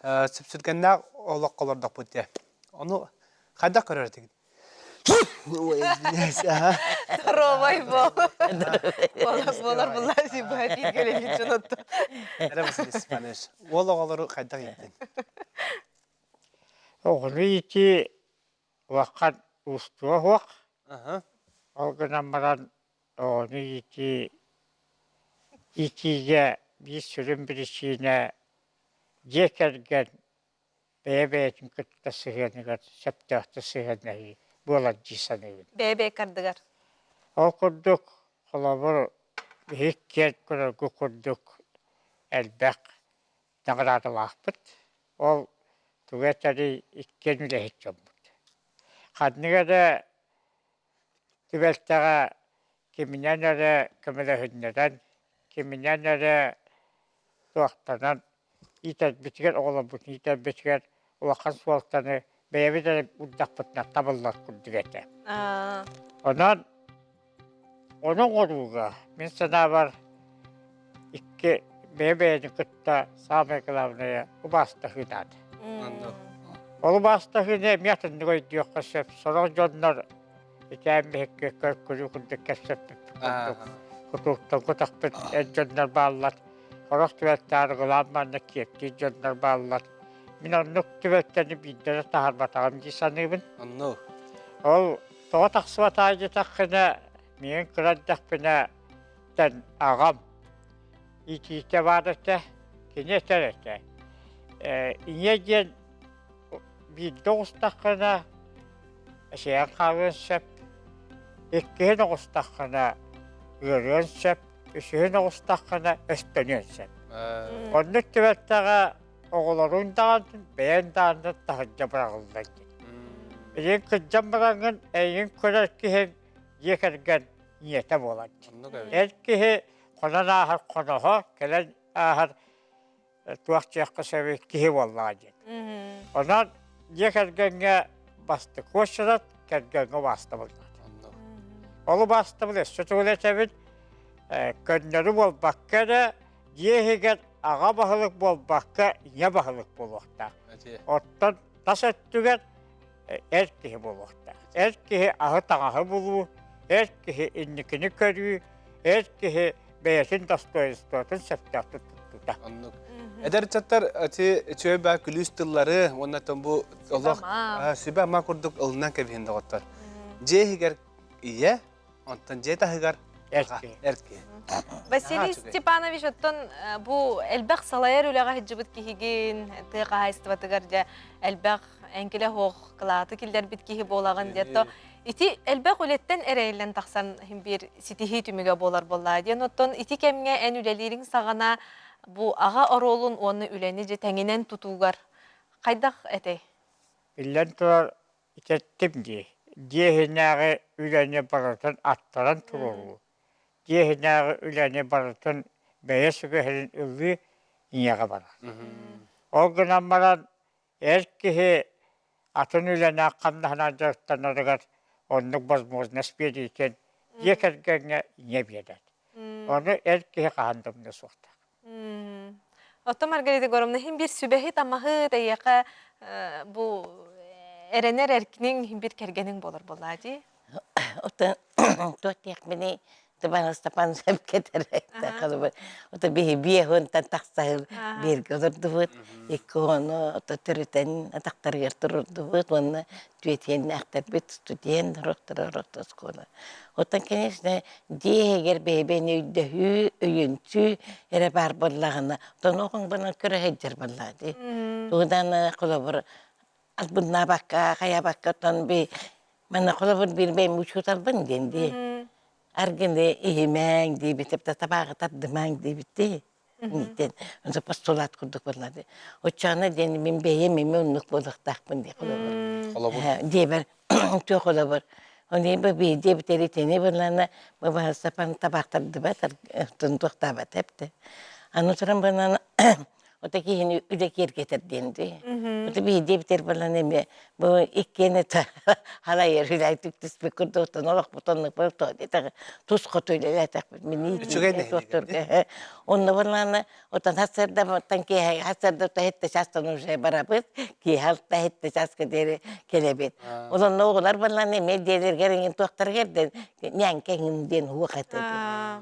сүпсүлгэннээх олоххо олордохпут дии. Ону хайдах көрөр этигит? Здоровай бол. Болар буллар сибати келелит жонотто. Эрэ Василий Степанович, уол оҕолору хайдах ииттин? Оҕону иитии улахан уустуга суох. Ол гынан баран оҕону иитии иитиигэ биир сүрүн биричиинэ дьиэ кэргэн бэйэ-бэйэтин кытта сыһыаныгар сөптөөхтүк сыһыаннаһыы буолар дии саныыбын. Бэйэ-бэйэ кардыгар. Ол курдук, холобур, биһик киэн көрөргө курдук элбэх наҕараадалаахпыт. Ол тугу этэрий иккиэн үлэһит дьоммут. Ханнык эрэ түбэлтэҕэ киминэн эрэ көмөлөһүннэрэн, киминэн эрэ туохтанан иитэрбитигэр, оҕолорбутун иитэрбитигэр улахан суолтаны бэйэбит эрэ уурдахпытына табыллар курдук этэ. Онон ону оҥорууга мин санаабар икки бэйэ-бэйэни кытта саамай главное убаастаһыы наада. Ол убаастаһыыны эмиэ атыннык өйдүөххэ сөп. Сорох дьоннор итээн биһикки көр-күлүү курдук кэпсэппиппит курдук кутуруктан кутахпыт эр дьоннор бааллар. Сорох түбэлтэ арыгылаан манна киэптиир дьоннор бааллар. Мин оннук түбэлтэни биирдэ да таһаарбатаҕым дии саныыбын. Оннук. Ол тоҕо тахсыбатаҕа диэтэххинэ, миигин кыра эрдэхпинэ тэн аҕам иитиитэ баар этэ, кини этэр этэ. Э, ийэ диэн биирдэ оҕустаххына эсэйэн хаалыан сөп, иккиһин оҕустаххына ыарыан сөп, үсүһүн оҕустаххына өстөнүөн сөп. Оннук түбэлтэҕэ оҕолоруҥ даҕаны, бэйэҥ даҕаны таһырдьа быраҕыллар диэн. Эйигин кырдьан бараҥҥын эйигин көрөр киһиҥ дьиэ кэргэн ийэтэ буолар. Эр киһи хонон ааһар хоноһо, кэлэн ааһар туох диэххэ сөбүй киһи буоллаҕа диэн. Онон дьиэ кэргэҥҥэ бастакы уочарат кэргэҥҥэ убаастабыл наада. Ол убаастабыл өссө төгүл этэбин, көннөрү буолбакка эрэ дьиэ иһигэр аҕа баһылык буолбакка ийэ баһылык буолуохтаах. Оттон тас өттүгэр эр киһи буолуохтаах. Эр киһи аһы-таҥаһы булуу, эр киһи инникини көрүү, эр киһи бэйэтин достоинствотын сөптөөхтүк туттута. Оннук. Эдэр ыччаттар ити үчүгэй баа күлүүс тыллары уонна бу олох сүбэ-ама курдук ылынан кэбиһин доҕоттор. Дьиэ иһигэр ийэ, Онтон дьиэ таһыгар эр киһи. Василий Степанович, оттон бу элбэх салайар үлэҕэ сылдьыбыт киһигин, тыа хаһаайыстыбатыгар дьэ элбэх эҥкилэ суох кылааты киллэрбит киһи буолаҕын диэн, то ити элбэх үлэттэн эрэйиллэн тахсан биир ситиһии түмүгэ буолар буоллаа диэн, оттон ити кэмҥэ эн үлэлиириҥ саҕана бу аҕа оруолун уонна үлэни дьэ тэҥинэн тутуугар хайдах этэй? Биллэн турар, Итэттим дии, дьиэ иһинээҕи үлэни барытын аттаран туруоруу, дьиэ иһинээҕи үлэни барытын бэйэ сүгэһэрин ылыы ийэҕэ барар. Ол гынан баран эр киһи атын үлэнэн хамнаһынан дьарыктанарыгар оннук возможность биэриитин дьиэ кэргэҥҥэ ийэ биэрэр. Ону эр киһи хаһан да умнуо суохтаах. Оттон Маргарита Егоровна, иһин биир сүбэһит-амаһыт эйиэхэ бу эрэнэр эркиниҥ бир кэргэниҥ буолар буоллаа дии. Оттон туох диэхпиний Тыбан Степан сөпкө Ото биһи биэһунтан тахсаһыл бииргэ олордубут. Икки ону ото төрүтэн атахтарыгар турурдубут уонна түөтиэннээхтэрбит студент орохторо орохто оскуола. Оттон, конечно, дьиэ иһигэр бэйэ-бэйэни өйдөһүү, өйөнсүү эрэ баар буоллаҕына, оттон оҕоҥ банан көрө сылдьар буоллаҕа дии. Тугунан холобур албыннаабакка, хайаабакка оттон би манна холобур биир бэйэм учууталбын диэн дии. Аргыны иһимэҥ диэбит, табааҕы тардымаҥ диэбит дии. Диэн постулат курдук буолла дии. Оччоҕуна диэн мин бэйэм эмиэ оннук буолуохтаахпын дии холобур. Холобур. Диэбэр туох холобур. Оны бу диэбитери тини булана бабаһасапан табаахтардыбат туохтаабат эпте. Аны туран банан Ото киһини үлэ киэргэтэр диэн дии. Ото биһиги битэр балан эмиэ бу иккиэн это халайар үлэйтик түспүт курдуктан олохпут оннук болто диэтэх тус хоту үлэлээтэхпит мин Үчүгэй нэһилиэгэ. Онно балаана отон хасырда киэһэ хасырда таһитта частан уже барабыт киэһэ алта хетте часка диэри кэлэбит. Олонно оҕолор балаан эмиэ диэлэргэр иҥин туохтарыгар ден ньээҥкэ иҥин диэн хуох этэ.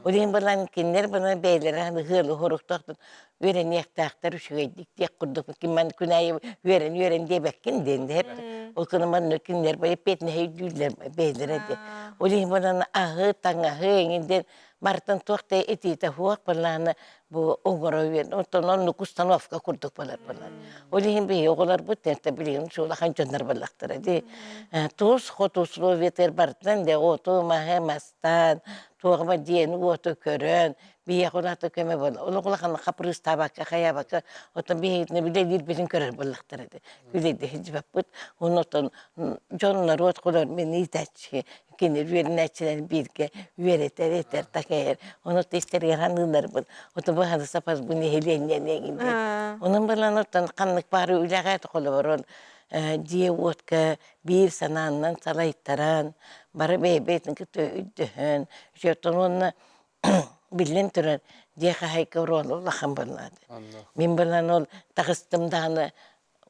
Ол иһин балаан кинилэр бана бэйэлэрэ ыһыалы хоруктоохтун үөрэниэхтээхтэр үчүгэйдик диэх курдук ким күн аайы үөрэн үөрэн диэбэккин диэн дэһэр ол гынан манна кинилэр эппиэтинэһи өйдүүллэр бэйэлэрэ диэн ол иһин буолан аһы таҥаһы эҥин диэн барытын туох да этиитэ суох былаана бу оҥоро үөн оттон оннук установка курдук буолар буолар ол иһин биһиги оҕолорбут это билигин улахан дьоннор буоллахтара дии тус хоту условиятыгар барытынан де оту маһы мастаан туоҕума диэни уоту көрөн биһиэхэ улаата көмө буолла. Олох улахан хапырыыстаабакка, хайаабакка, оттон биһигитинэ үлэлиирбитин көрөр буоллахтара этэ. Үлэйдэ сылдьыбаппыт. Уонна оттон дьон норуот холор мин иитээччи, кини үөрэнээччилэрин бииргэ үөрэтэр, этэр, такайар. Ону истэригэр ханыыларбыт. Ото бу ханы сапас бу нэһилиэнньэни эҥин диэн. Онон балан оттон ханнык баары үлэҕэ холобур дьиэ-уотка биир санааннан салайтаран, бары бэйэ-бэйэтин кытта өйдөһөн, үчүгэйтэн уонна Биллэн турар, дьиэ хаһаайка оруола улахан буоллаҕа. Мин булан ол таҕыстым даҕаны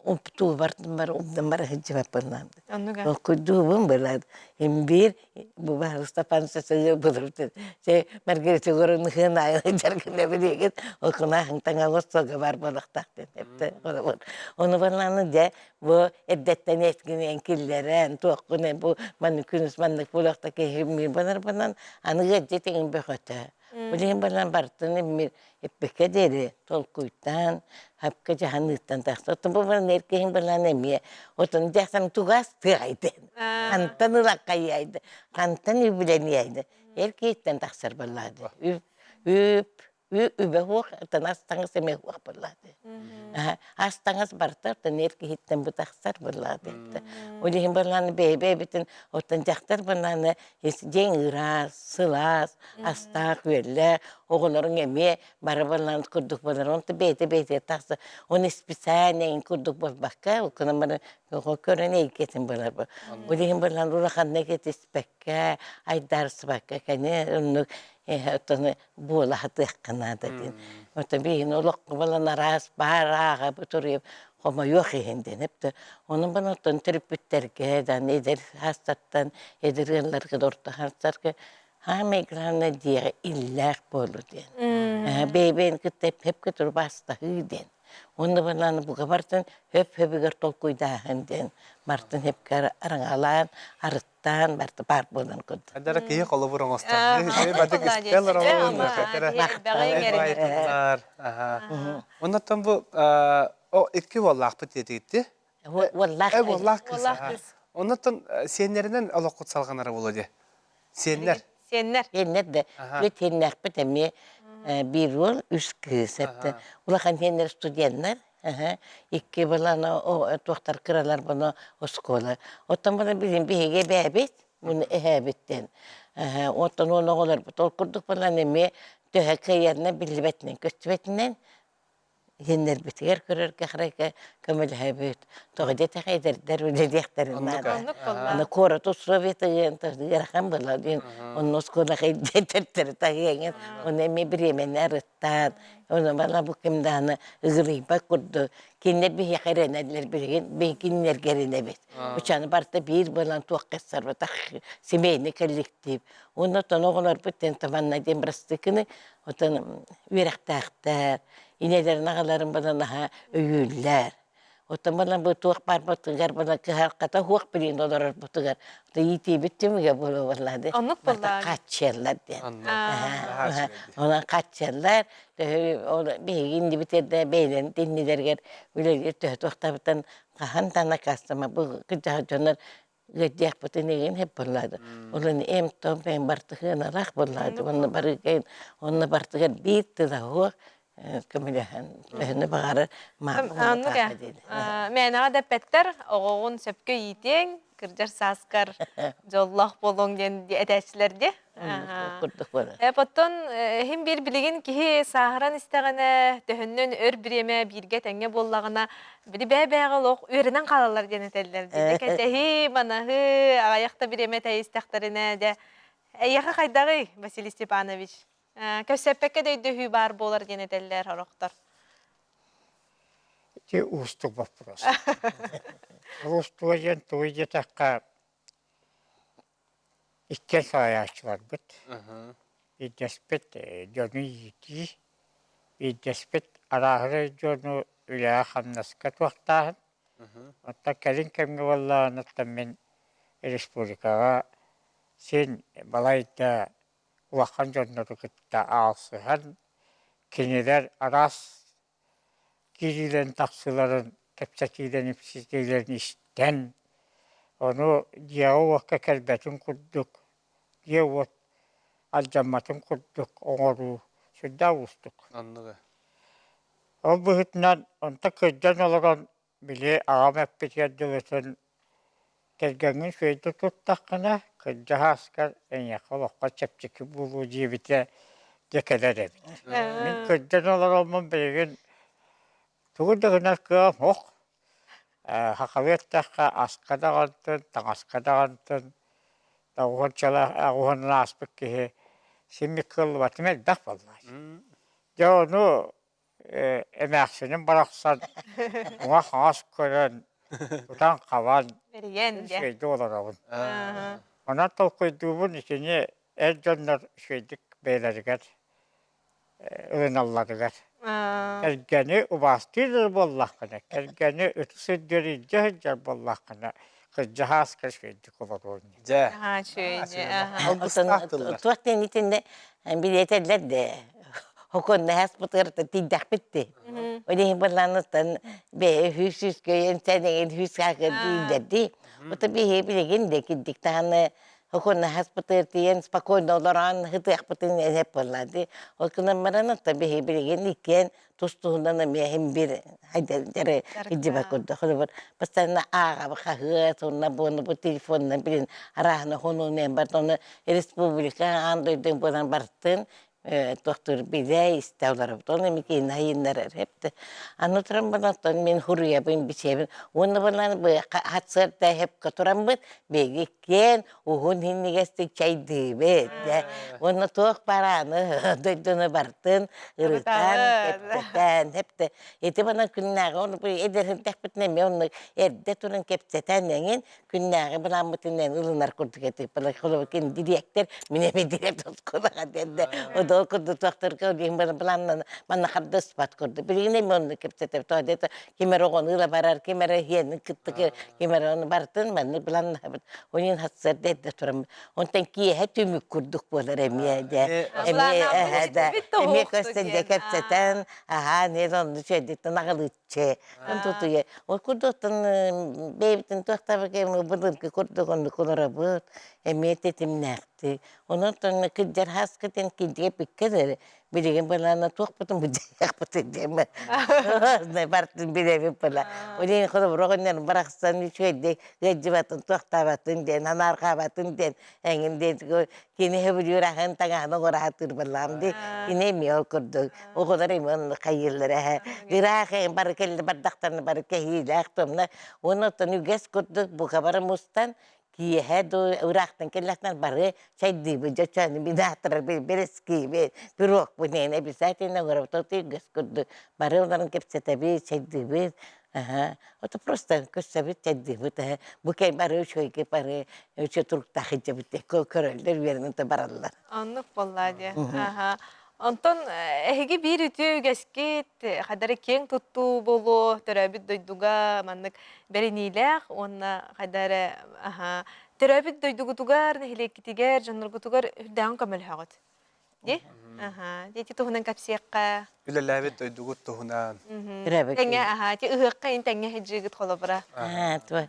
умтуу бардым бар умнан бара сылдьыбаппын Оннуга. Толкуйдуубун былаан. Имбиир бу Баһылыстапан сасыгы былыртын. Че Маргарита Егоровна хыан айыл жаргына билигин ол кунаахын таҥа остуолга бар буолуохтаах диэн эптэ холобур. Ону балааны дьэ бу эрдэттэн эткинэн киллэрэн туохкун бу маннык күнүс маннык буолуохта киһи миир банан Аны ыалдьыт иҥин бөхөтө. Билигин баран бартын иммир эппиккэ диэри толкуйтаан, хапка дьаһаныыттан тахса. Оттон бу баран эр киһиҥ баран эмиэ отон дьахтан тугас тыайдын. Хантан ылаккайайды, хантан үбүлэниэйди. Эр киһиттэн тахсар баллаады. Үп, үп, үбэ суох, оттон ас таҥас эмиэ суох буоллаҕа Ас таҥас барыта оттон эр киһиттэн бу тахсар буоллаҕа Ол иһин буоллаҕына бэйэ-бэйэбитин оттон дьахтар буоллаҕына дьиэҥ ыраас, сылаас, астаах-үөллээх, оҕолоруҥ эмиэ бары буоллаҕына курдук буолар. Онто бэйэтэ-бэйэтигэр тахса оны специально эҥин курдук буолбакка, ол гынан баран көрөн эйгэтин булар. Ол иһин буоллаҕына улаханнык этиспэккэ, айдаарсыбакка кини оннук оттон буола сатыахха наада диэн. Оттон биһигини олоххо балан араас баар ааҕа туруйуп хомойуох иһин диэн эптэ. Онон бана оттон төрөппүттэргэ дан эдэр саастартан эдэр ыалларга да орто саастарга саамай главное диэҕи иллээх буолу диэн. Бэйэ-бэйэни кытта эп-эпкэ турбаастаһыы диэн. Уонна банааны бука бартын хөп-хөбүгэр толкуйдааһын диэн бартын хэпкэ араҥалаан арыт таан барта баар буолан курдук. Адара киһи холобур оҥостор. Бады кистэл оҥорон Оннотон бу о икки уоллаахпыт диэтигитти. Уоллаах уоллаах кыыс. Оннотон сиэннэринэн олоххут салҕанара буолуо дии. Сиэннэр. Сиэннэр. Сиэннэр да үт сиэннээхпит эмиэ биир уол үс кыыс эптэ. Улахан сиэннэр студеннар Икки былаана туохтар кыралар буну оскуола. Оттон буну билин биһиги эбээбит, муну эһээбиттэн. Оттон уон оҕолорбут ол курдук булан эмиэ төһө кыайарынан биллибэтинэн көстүбэтинэн. Иһиннэрбитигэр көрөргө харайга көмөлөһөбүт. Тоҕо диэтэхэ эдэрдэр үлэлиэхтэрин наада. Оннук буолла. Аны куорат условията ыарахан буолла диэн онно оскуолаҕа илдьэ таһыаҥын ону эмиэ бириэмэни арыттаан ону бала бу ким даҕаны ыгырыйбат курдук кинилэр биһиэхэ эрэнэллэр билигин биһиги кинилэргэ эрэнэбит. Учаны барыта биир буолан туохха сарбатах семейный коллектив. Уонна оттон оҕолорбут диэн манна диэн бырастыкыны оттон үөрэхтээхтэр, инэлэрин аҕаларын бана наһаа өйүүллэр. Оттон бана бу туох баарбытыгар бана кыһархата суох билин олорорбутугар иитиибит түмүгэ буолуо Оннук барыта буоллаа. хааччыйаллар диэн. Оннук. Онон хааччыйаллар төһө ол биһиги иннибит эрдэ бэйэлэрин иннилэригэр үлэлиир төһө туохтабытын хаһан да накаастама бу кырдьаҕас дьоннор ыаддьаахпытын игин хеп буоллаады. Олон эм-том бэйэм бартыһыаналаах буоллаады. Онно барыгайын, онно бартыгар биир тыла суох көмөлөһөн төһөнү баҕарар маама Оннук ээ. Мээнэҕэ да эппэттэр, оҕоҕун сөпкө иитиэҥ, кырдьар сааскар дьоллоох буолуоҥ диэн этээччилэр дии. Курдук буолар. Оттон иһин биир билигин киһи сааһыран истэҕинэ, төһөннөн өр бириэмэ бииргэ тэҥҥэ буоллаҕына, били бэйэ-бэйэҕэ олох үөрэнэн хаалаллар диэн этэллэр. Дьэ кэтэһии, манаһыы, аҕыйах да бириэмэ тэйистэхтэринэ, дьэ, эйиэхэ хайдаҕый, Василий Степанович? Көссөппөккө да өйдөһүү баар буолар диэн этэллэр сорохтор. Ити уустук боппуруос. Уустуга диэн тугуй диэтэххэ, Иккиэн салайааччыларбыт, ирдэспит дьону иитии, ирдэспит арааһынай дьону үлэҕэ-хамнаска туохтааһын. Оттон кэлин кэмҥэ буоллаҕына мин республикаҕа син балайда улахан дьоннору кытта аалсыһан, кинилэр араас киириилэрин-тахсыыларын, кэпсэтиилэрин-ипситиилэрин истэн, ону дьиэҕэ-уокка кэлбэтин курдук, дьиэ-уот алдьамматын курдук оҥоруу сүрдээх уустук. Оннуга. Ол быһыытынан онто кырдьан олорон Били аҕам эппитигэр дылытын кэргэҥҥин үчүгэйдик туттаххына, кырдьаҕаскар эйиэхэ олоххо чэпчэки буолуо диэбитэ дьэ кэлэр эбит. Мин кырдьан олороммун билигин тугу да гынар кыаҕым суох. Сахалыы эттэххэ аска даҕантын, таҥаска даҕантын оҕуһунан ааспыт киһи син кыаллыбатым элбэх буоллаҕа. Дьэ ону эмээхсиним барахсан уҥа-хаҥас көрөн, тутан-хабан үчүгэйдик олоробун. Онон толкуйдуубун итини эр дьоннор үчүгэйдик бэйэлэригэр ылыналларыгар. Кэргэни убаастыыр да буоллаххына, кэргэни ытыс үрдүгэр илдьэ сылдьар буоллаххына, кырдьаҕаска үчүгэйдик олоруоҥ. Дьэ. Алгыстаах тыллар. Туох диэн итиннэ билиэтэллэр дээ. Хокуоннаһаспытыгар тиийдэхпит дии. Ол иһин былааныттан бэйэ үһүс үс көйөн сэнэгин үһүс хаакыр дииллэр дии. Ото биһи билигин де кирдик даҕаны хокуоннаһаспытыгар тиийэн спокойно олорон ытыахпытын эһэп буолла дии. Ол гынан баран ото биһи билигин иккиэн тус-туһунан эмиэ иһин бир хайдары илдьибэт курдук. Холобур, постоянно ааҕабы хаһыат, уонна буону бу телефонунан билин арааһына хонуунуйан барт, ону республика аан дойду буолан бартын туохтуур билэ истэ олоробут. Оны микиин айыннарар хепте. Аны туран балантан мин хуруйабын бичиэбин. Уонна балан хатсыарда хепке тураммыт беги киэн уһун иһиннигэстик чайдыыбыт дьэ уонна туох барааны дойдуну бартын ырытан кэпсэтэн эптэ ити банан күннээҕи ону эдэринтэхпитинэ эмиэ оннук эрдэ туран кэпсэтэн эҥин күннээҕи былааммытынан ылынар курдук этик холобур кин дириэктэр мин эми директор оскуолаҕа диэн одоо курдук туохтарга былааннан манна хардыспат курдук билигин эми оннук кэпсэтэбит тоҕо ким эрэ оҕону ыла барар ким эрэ иһиэнин кытта ким эрэ ону барытын маннык былааннаһабыт Онин сарсыарда эрдэ турам. Онтон киэһэ түмүк курдук буолар эмиэ дьэ. Эмиэ да эмиэ көстөн дьэ кэпсэтэн аһаан иһэн онну үчүгэйдиктэн аҕылыыччы. Тутуйа. Ол курдуктан бэйэбитин туохтаабыт былыргы курдук оннук олоробут. Эмиэ тэтимнээхтик. элбэхтик. Онон кырдьар хааскытын кирдигэ пиккэ эрэ билигин былаана туохпутун быдьайахпытын диэмэ бартын билэбит была. Олен холобур оҕонньор барахсан үчүгэйдик ыалдьыбатын туохтаабатын диэн анаарҕаабатын диэн эҥин диэн кини сөбүлүүр аһын таҥаһын оҥораатыыр балаам дии кини эмиэ ол курдук оҕолор эмиэ оннук хайыыллар эһэ ыраах бары кэллэ бардахтарына бары кэһиилээх томна уонна оттон үгэс курдук бука бары мустан киэһэ дуу ыраахтан кэллэхтэн бары чайдыыбыт дьочону бинаатырар бэрэскиибит пирогпут диэн обязательно оҥоробут үгэс курдук бары олорон кэпсэтэбит чайдыыбыт Аха. Это просто көрсөбүт чайдыыбыт аха. Бу кэй бары үчүгэйгэ бары үчүгэй туруктаах илдьэбит көрөллөр үөрэнэн да бараллар. Оннук буоллаа диэ. Аха. Онтон эһиги биир үтүө үгэскит хайдары киэҥ туттуу буолуо, төрөөбүт дойдуга маннык бэриниилээх уонна хайдары аха төрөөбүт дойдугутугар, нэһилиэккитигэр, дьонноргутугар үрдээҕин көмөлөһөҕүт. Ди? Аха. Ити туһунан кэпсиэххэ. Үлэлээбит дойдугут туһунан. Тэҥҥэ аха, ити ыһыахха ин тэҥҥэ сылдьыыгыт холобура. Аа, туо.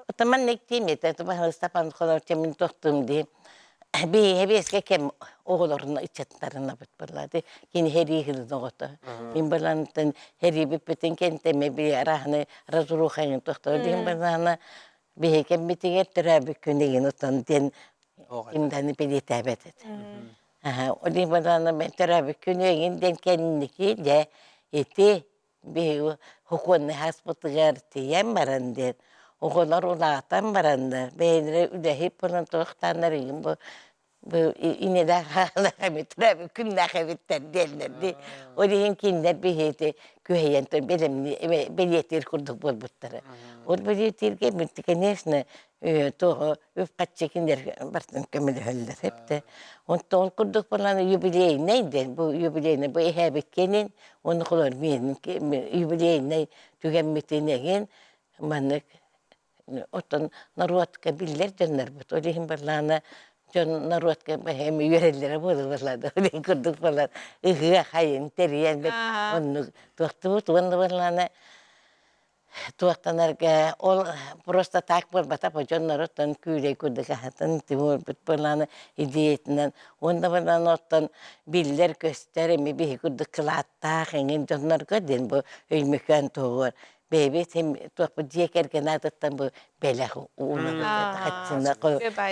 Отаман нектиме, Степан Холовча мин тохтум дии. Би хэбиэскэ кэм оҕолорун ыччаттарынабыт буоллаады. Кини хэрии хылын оҕото. Мин балантан хэриибиппитин кэнтэме би арахны разрухайын тохтоо диэн балана биһи кэммитигэр төрөөбүт күнүгүн отон диэн кимданы билиэтээбэт этэ. Ол балана төрөөбүт күнүгүн диэн кэнники дьэ ити биһиги сокуоннай ааспытыгар тиийэн баран диэн оҕолор улаатан бараннар бэйэлэрэ үлэһит буолан туохтааннар игин бу бу инэлээх хаалах эбит күннээх эбиттэр диэннэр дии ол иһин кинилэр биһиэти күһэйэн бэлиэтиир курдук буолбуттара ол бэлиэтииргэ конечно туоҕу үп-харчы кинилэр барытын көмөлөһөллөр эптэ онтон ол курдук буолан юбилейнай диэн бу юбилейнай бу эһээбит киэнин Уонна холор миэнин юбилейнай түгэммитин эҥин маннык оттон норуотка биллэр дьоннорбут. Ол иһин барлаана дьон норуотка эми үөрэллэрэ буолар ол иһин курдук буолар ыһыах айын тэрийэн оннук туохтубут уонна барлаана Туохтанарга ол просто так буолбатах бу дьонноруттан күүлэй курдук аһатан тимурбут былааны идеятынан уонна былааны оттон биллэр-көстөр эми биһи курдук кылааттаах эҥин дьоннорго диэн бу Өймөкөөн туһугар бэйэбит туохпут дьиэ кэргэн аатыттан бу бэлэх уунабыт хаччына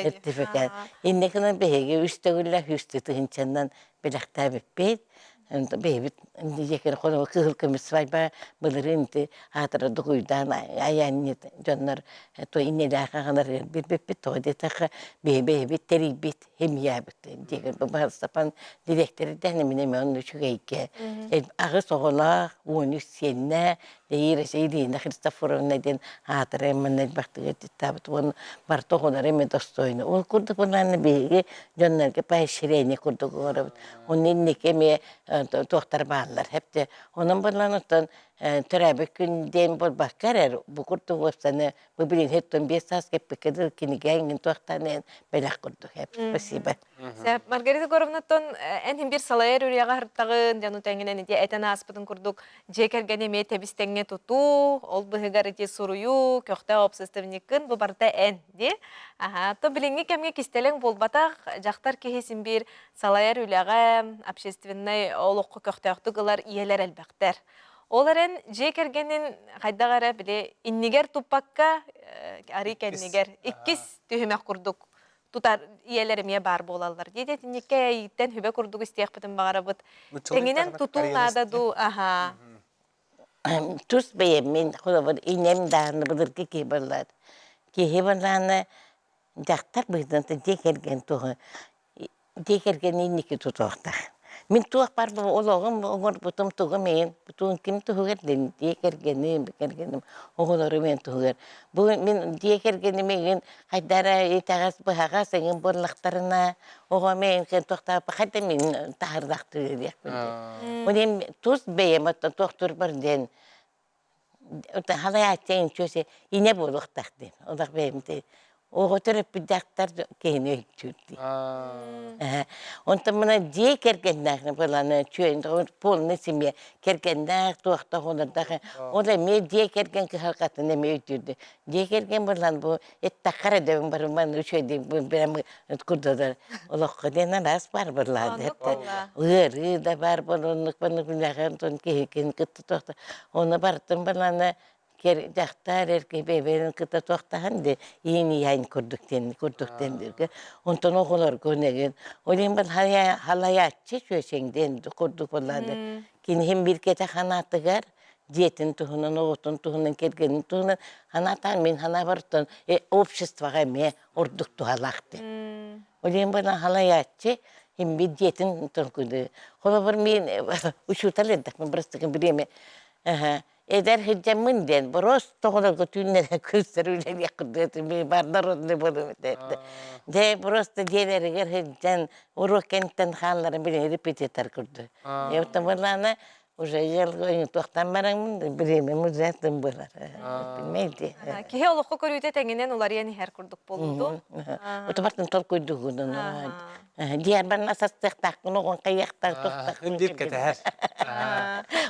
сертификат иннэ гынан биһиги үс төгүллээх үс тыһыынчаннан бэлэхтээбиппит бэйэбит дьиэкэр холобур кыһыл көмүс свадьба былырыын ити аатыра дугуйдаан айаанньыт дьоннор то иннилээх аҕаларыгар билбиппит тоҕо диэтэххэ биһи бэйэбит тэрийбит химиябыт диэкэр Баһылсапан дириэктэрдээн эмин эмэ онно үчүгэйгэ аҕыс оҕолоох 13 сиэннээх Ира Ирина Христофоровна диэн аатыра манна элбэхтик ыттаабыт уонна барыта оҕолоро эмэ достойно. Ол курдук буоллаҕына биһиги дьоннорго поощрение курдук оҥоробут. Онно инники эмиэ туохтар бааллар. Хэптэ онон буоллаҕына оттон төрөөбүт күн диэн буолбакка эрэр бу курдук уопсаны бу билигин хэттон биэс саас кэппиккэ дылы кинигэ эҥин туохтаан бэлэх курдук. Спасибо. Сөп. Маргарита Егоровнаттан эн иһин биир салайар үрүйэҕэ аһыртаҕын, дьону тэҥинэн ити этэн ааспытын курдук дьиэ кэргэни эмиэ тэбис-тэҥҥэ тутуу, ол быһыгар ити суруйуу, көхтөөх общественниккын бу барыта эн дии. Аха, то билиҥҥи кэмҥэ кистэлэҥ буолбатах, дьахтар киһи син биир салайар үлэҕэ, общественнай олоххо көхтөөхтүк ылар ийэлэр элбэхтэр. Ол эрэн дьиэ кэргэнин хайдах эрэ били иннигэр туппакка, арый кэннигэр иккис түһүмэх курдук тутар ийэлэр эмиэ баар буолаллар. Дии итинниккэ эйииттэн хүбэ курдук истиэхпитин баҕарабыт. Тэҥинэн тутуу наада дуу, аһаа. Тус бэйэм мин холобур инем даҕаны былыргы киһи буоллар. Киһи буоллаҕына дьахтар быһыытынан дьиэ кэргэн туһа дьиэ кэргэни инники тутуохтаах. Мин туох баар олоҕум оҥорбутум тугум иһин тутуун ким туһугар диэн дьиэ кэргэним, кэргэним оҕолорум иһин туһугар. Бу мин дьиэ кэргэним иһин хайда эрэ итэҕэс быһаҕас эҥин буоллахтарына оҕом эйин туохтаах хайда мин таһырдахтыы диэхпин диэн. Ол иһин тус бэйэм оттон туохтуурбар диэн халайааччы инчүөсэ инэ буолуохтаах диэн. Олох бэйэм. Оҕо төрөппүт дьахтар киһини өйдүүр дии. Онтон мына дьиэ кэргэннээх быланы полный семья кэргэннээх туохтах олордох ол эмиэ дьиэ кэргэн кыһалҕатын эмиэ өйдүүр дьиэ кэргэн былан бу эттэххэ эрэ дөбүн барыман үчүгэйдик прям курдудар олоххо диэн араас баар буоллаҕа ыарыы да баар буолуннук маннык үлэҕэ онтон киһи киһини кытта туохта ону барытын быланы дьахтар эр киһи бэйэ-бэйэлэрин кытта туохтаһан дии иин-иһээн курдук диэн курдук диэн онтон оҕолорго нэгин ол иһин халайааччы чүөчэҥ диэн курдук буоллаҕа киниһин биир кэтэ ханаатыгар дьиэтин туһунан оҕотун туһунан кэргэнин туһунан ханаатаан мин ханаабар оттон обществоҕа эмиэ ордук туһалаах диэн ол иһин бына халайааччы иһин биир дьиэтин толкуйдуу холобур мин учуутал эрдэхпин бырастыгын бириэмэ Эдэр сылдьаммын диэн боруос тоҕолорго түүннэрэ кыыстар үлэлиэх курдук бар народный буолуом этэ. Дьэ просто дьиэлэригэр сылдьан уруок кэнниттэн хаалларан били репетитор курдук. И оттон буоллаҕына уже ыалга туохтан бараммын бириэмэм уже атын буолар. Билмэй Киһи олоххо көрүүтэ тэҥинэн уларыйан иһэр курдук буолууту. Утубартан толкуйдугунун Диарбан асастыахтаахпын оҕон хайыахтаах туохтаахпын Үндүр кэтэһэр.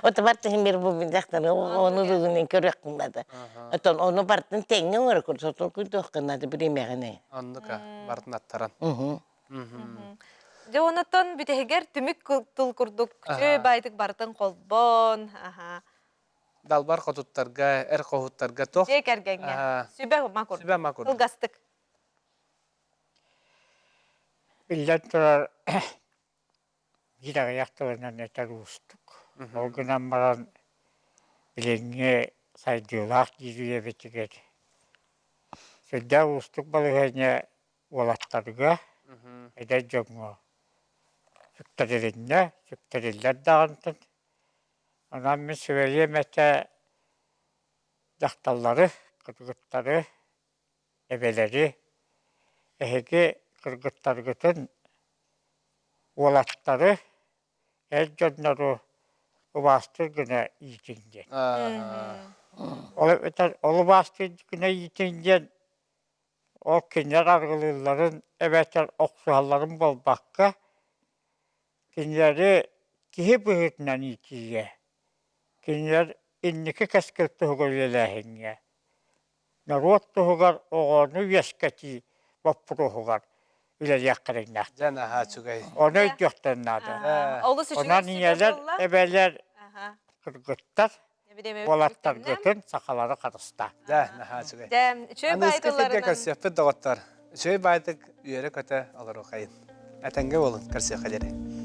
Отубар тиһимир бу дьахтары ону бүгүнүн көрүөххүн наада. Оттон ону бартын тэҥҥэ оҥоро курдук толкуйдуоххун наада биримэҕинэ. Оннука бартын аттаран. Дьэ онуттан бүтэһигэр түмүк тыл курдук күчү баайтык барытын холбон, аха. Далбар хотуттарга, эр хоһуттарга туох Дьиэ кэргэҥҥэ сүбэ-ама курдук. Сүбэ-ама курдук. Кылгастык. Биллэн турар, биир аҕыйах тылынан этэр уустук. Ол гынан баран билиҥҥи сайдыылаах диир үйэбитигэр сүрдээх уустук балаһыанньа уолаттарга, эдэр дьоҥҥо сүктэрилиннэ, сүктэриллэр даҕаны. Онон мин сүбэлиэм этэ дьахталлары, кыргыттары эбэлэри, эһиги кыргыттаргытын, уолаттары, эр дьоннору убаастыыр гына иитиҥ диэн. Ол эбэтэр ол убаастыыр гына иитиҥ диэн ол кинилэр арыгылыылларын эбэтэр охсуһалларын буолбакка, кинилэри киһи быһыытынан иитиигэ, кинилэр инники кэскил туһугар үлэлээһиҥҥэ норуот туһугар оҕону үөскэтии боппуруоһугар үлэлиэх кэриҥнээх. Дьэ наһаа үчүгэй. Ону өйдүөхтэрин наада. Олус үчүгэй Онон ийэлэр, эбэлэр, кыргыттар уолаттаргытын сахалары харыстаа. Дьэ, наһаа үчүгэй. Дьэ, үчүгэй Аныгыскы сиргэ көрсүөхпүт доҕоттор. Үчүгэй баайтык үөрэ-көтө олоруохайын. Этэҥҥэ буолун, көрсүөххэ диэри.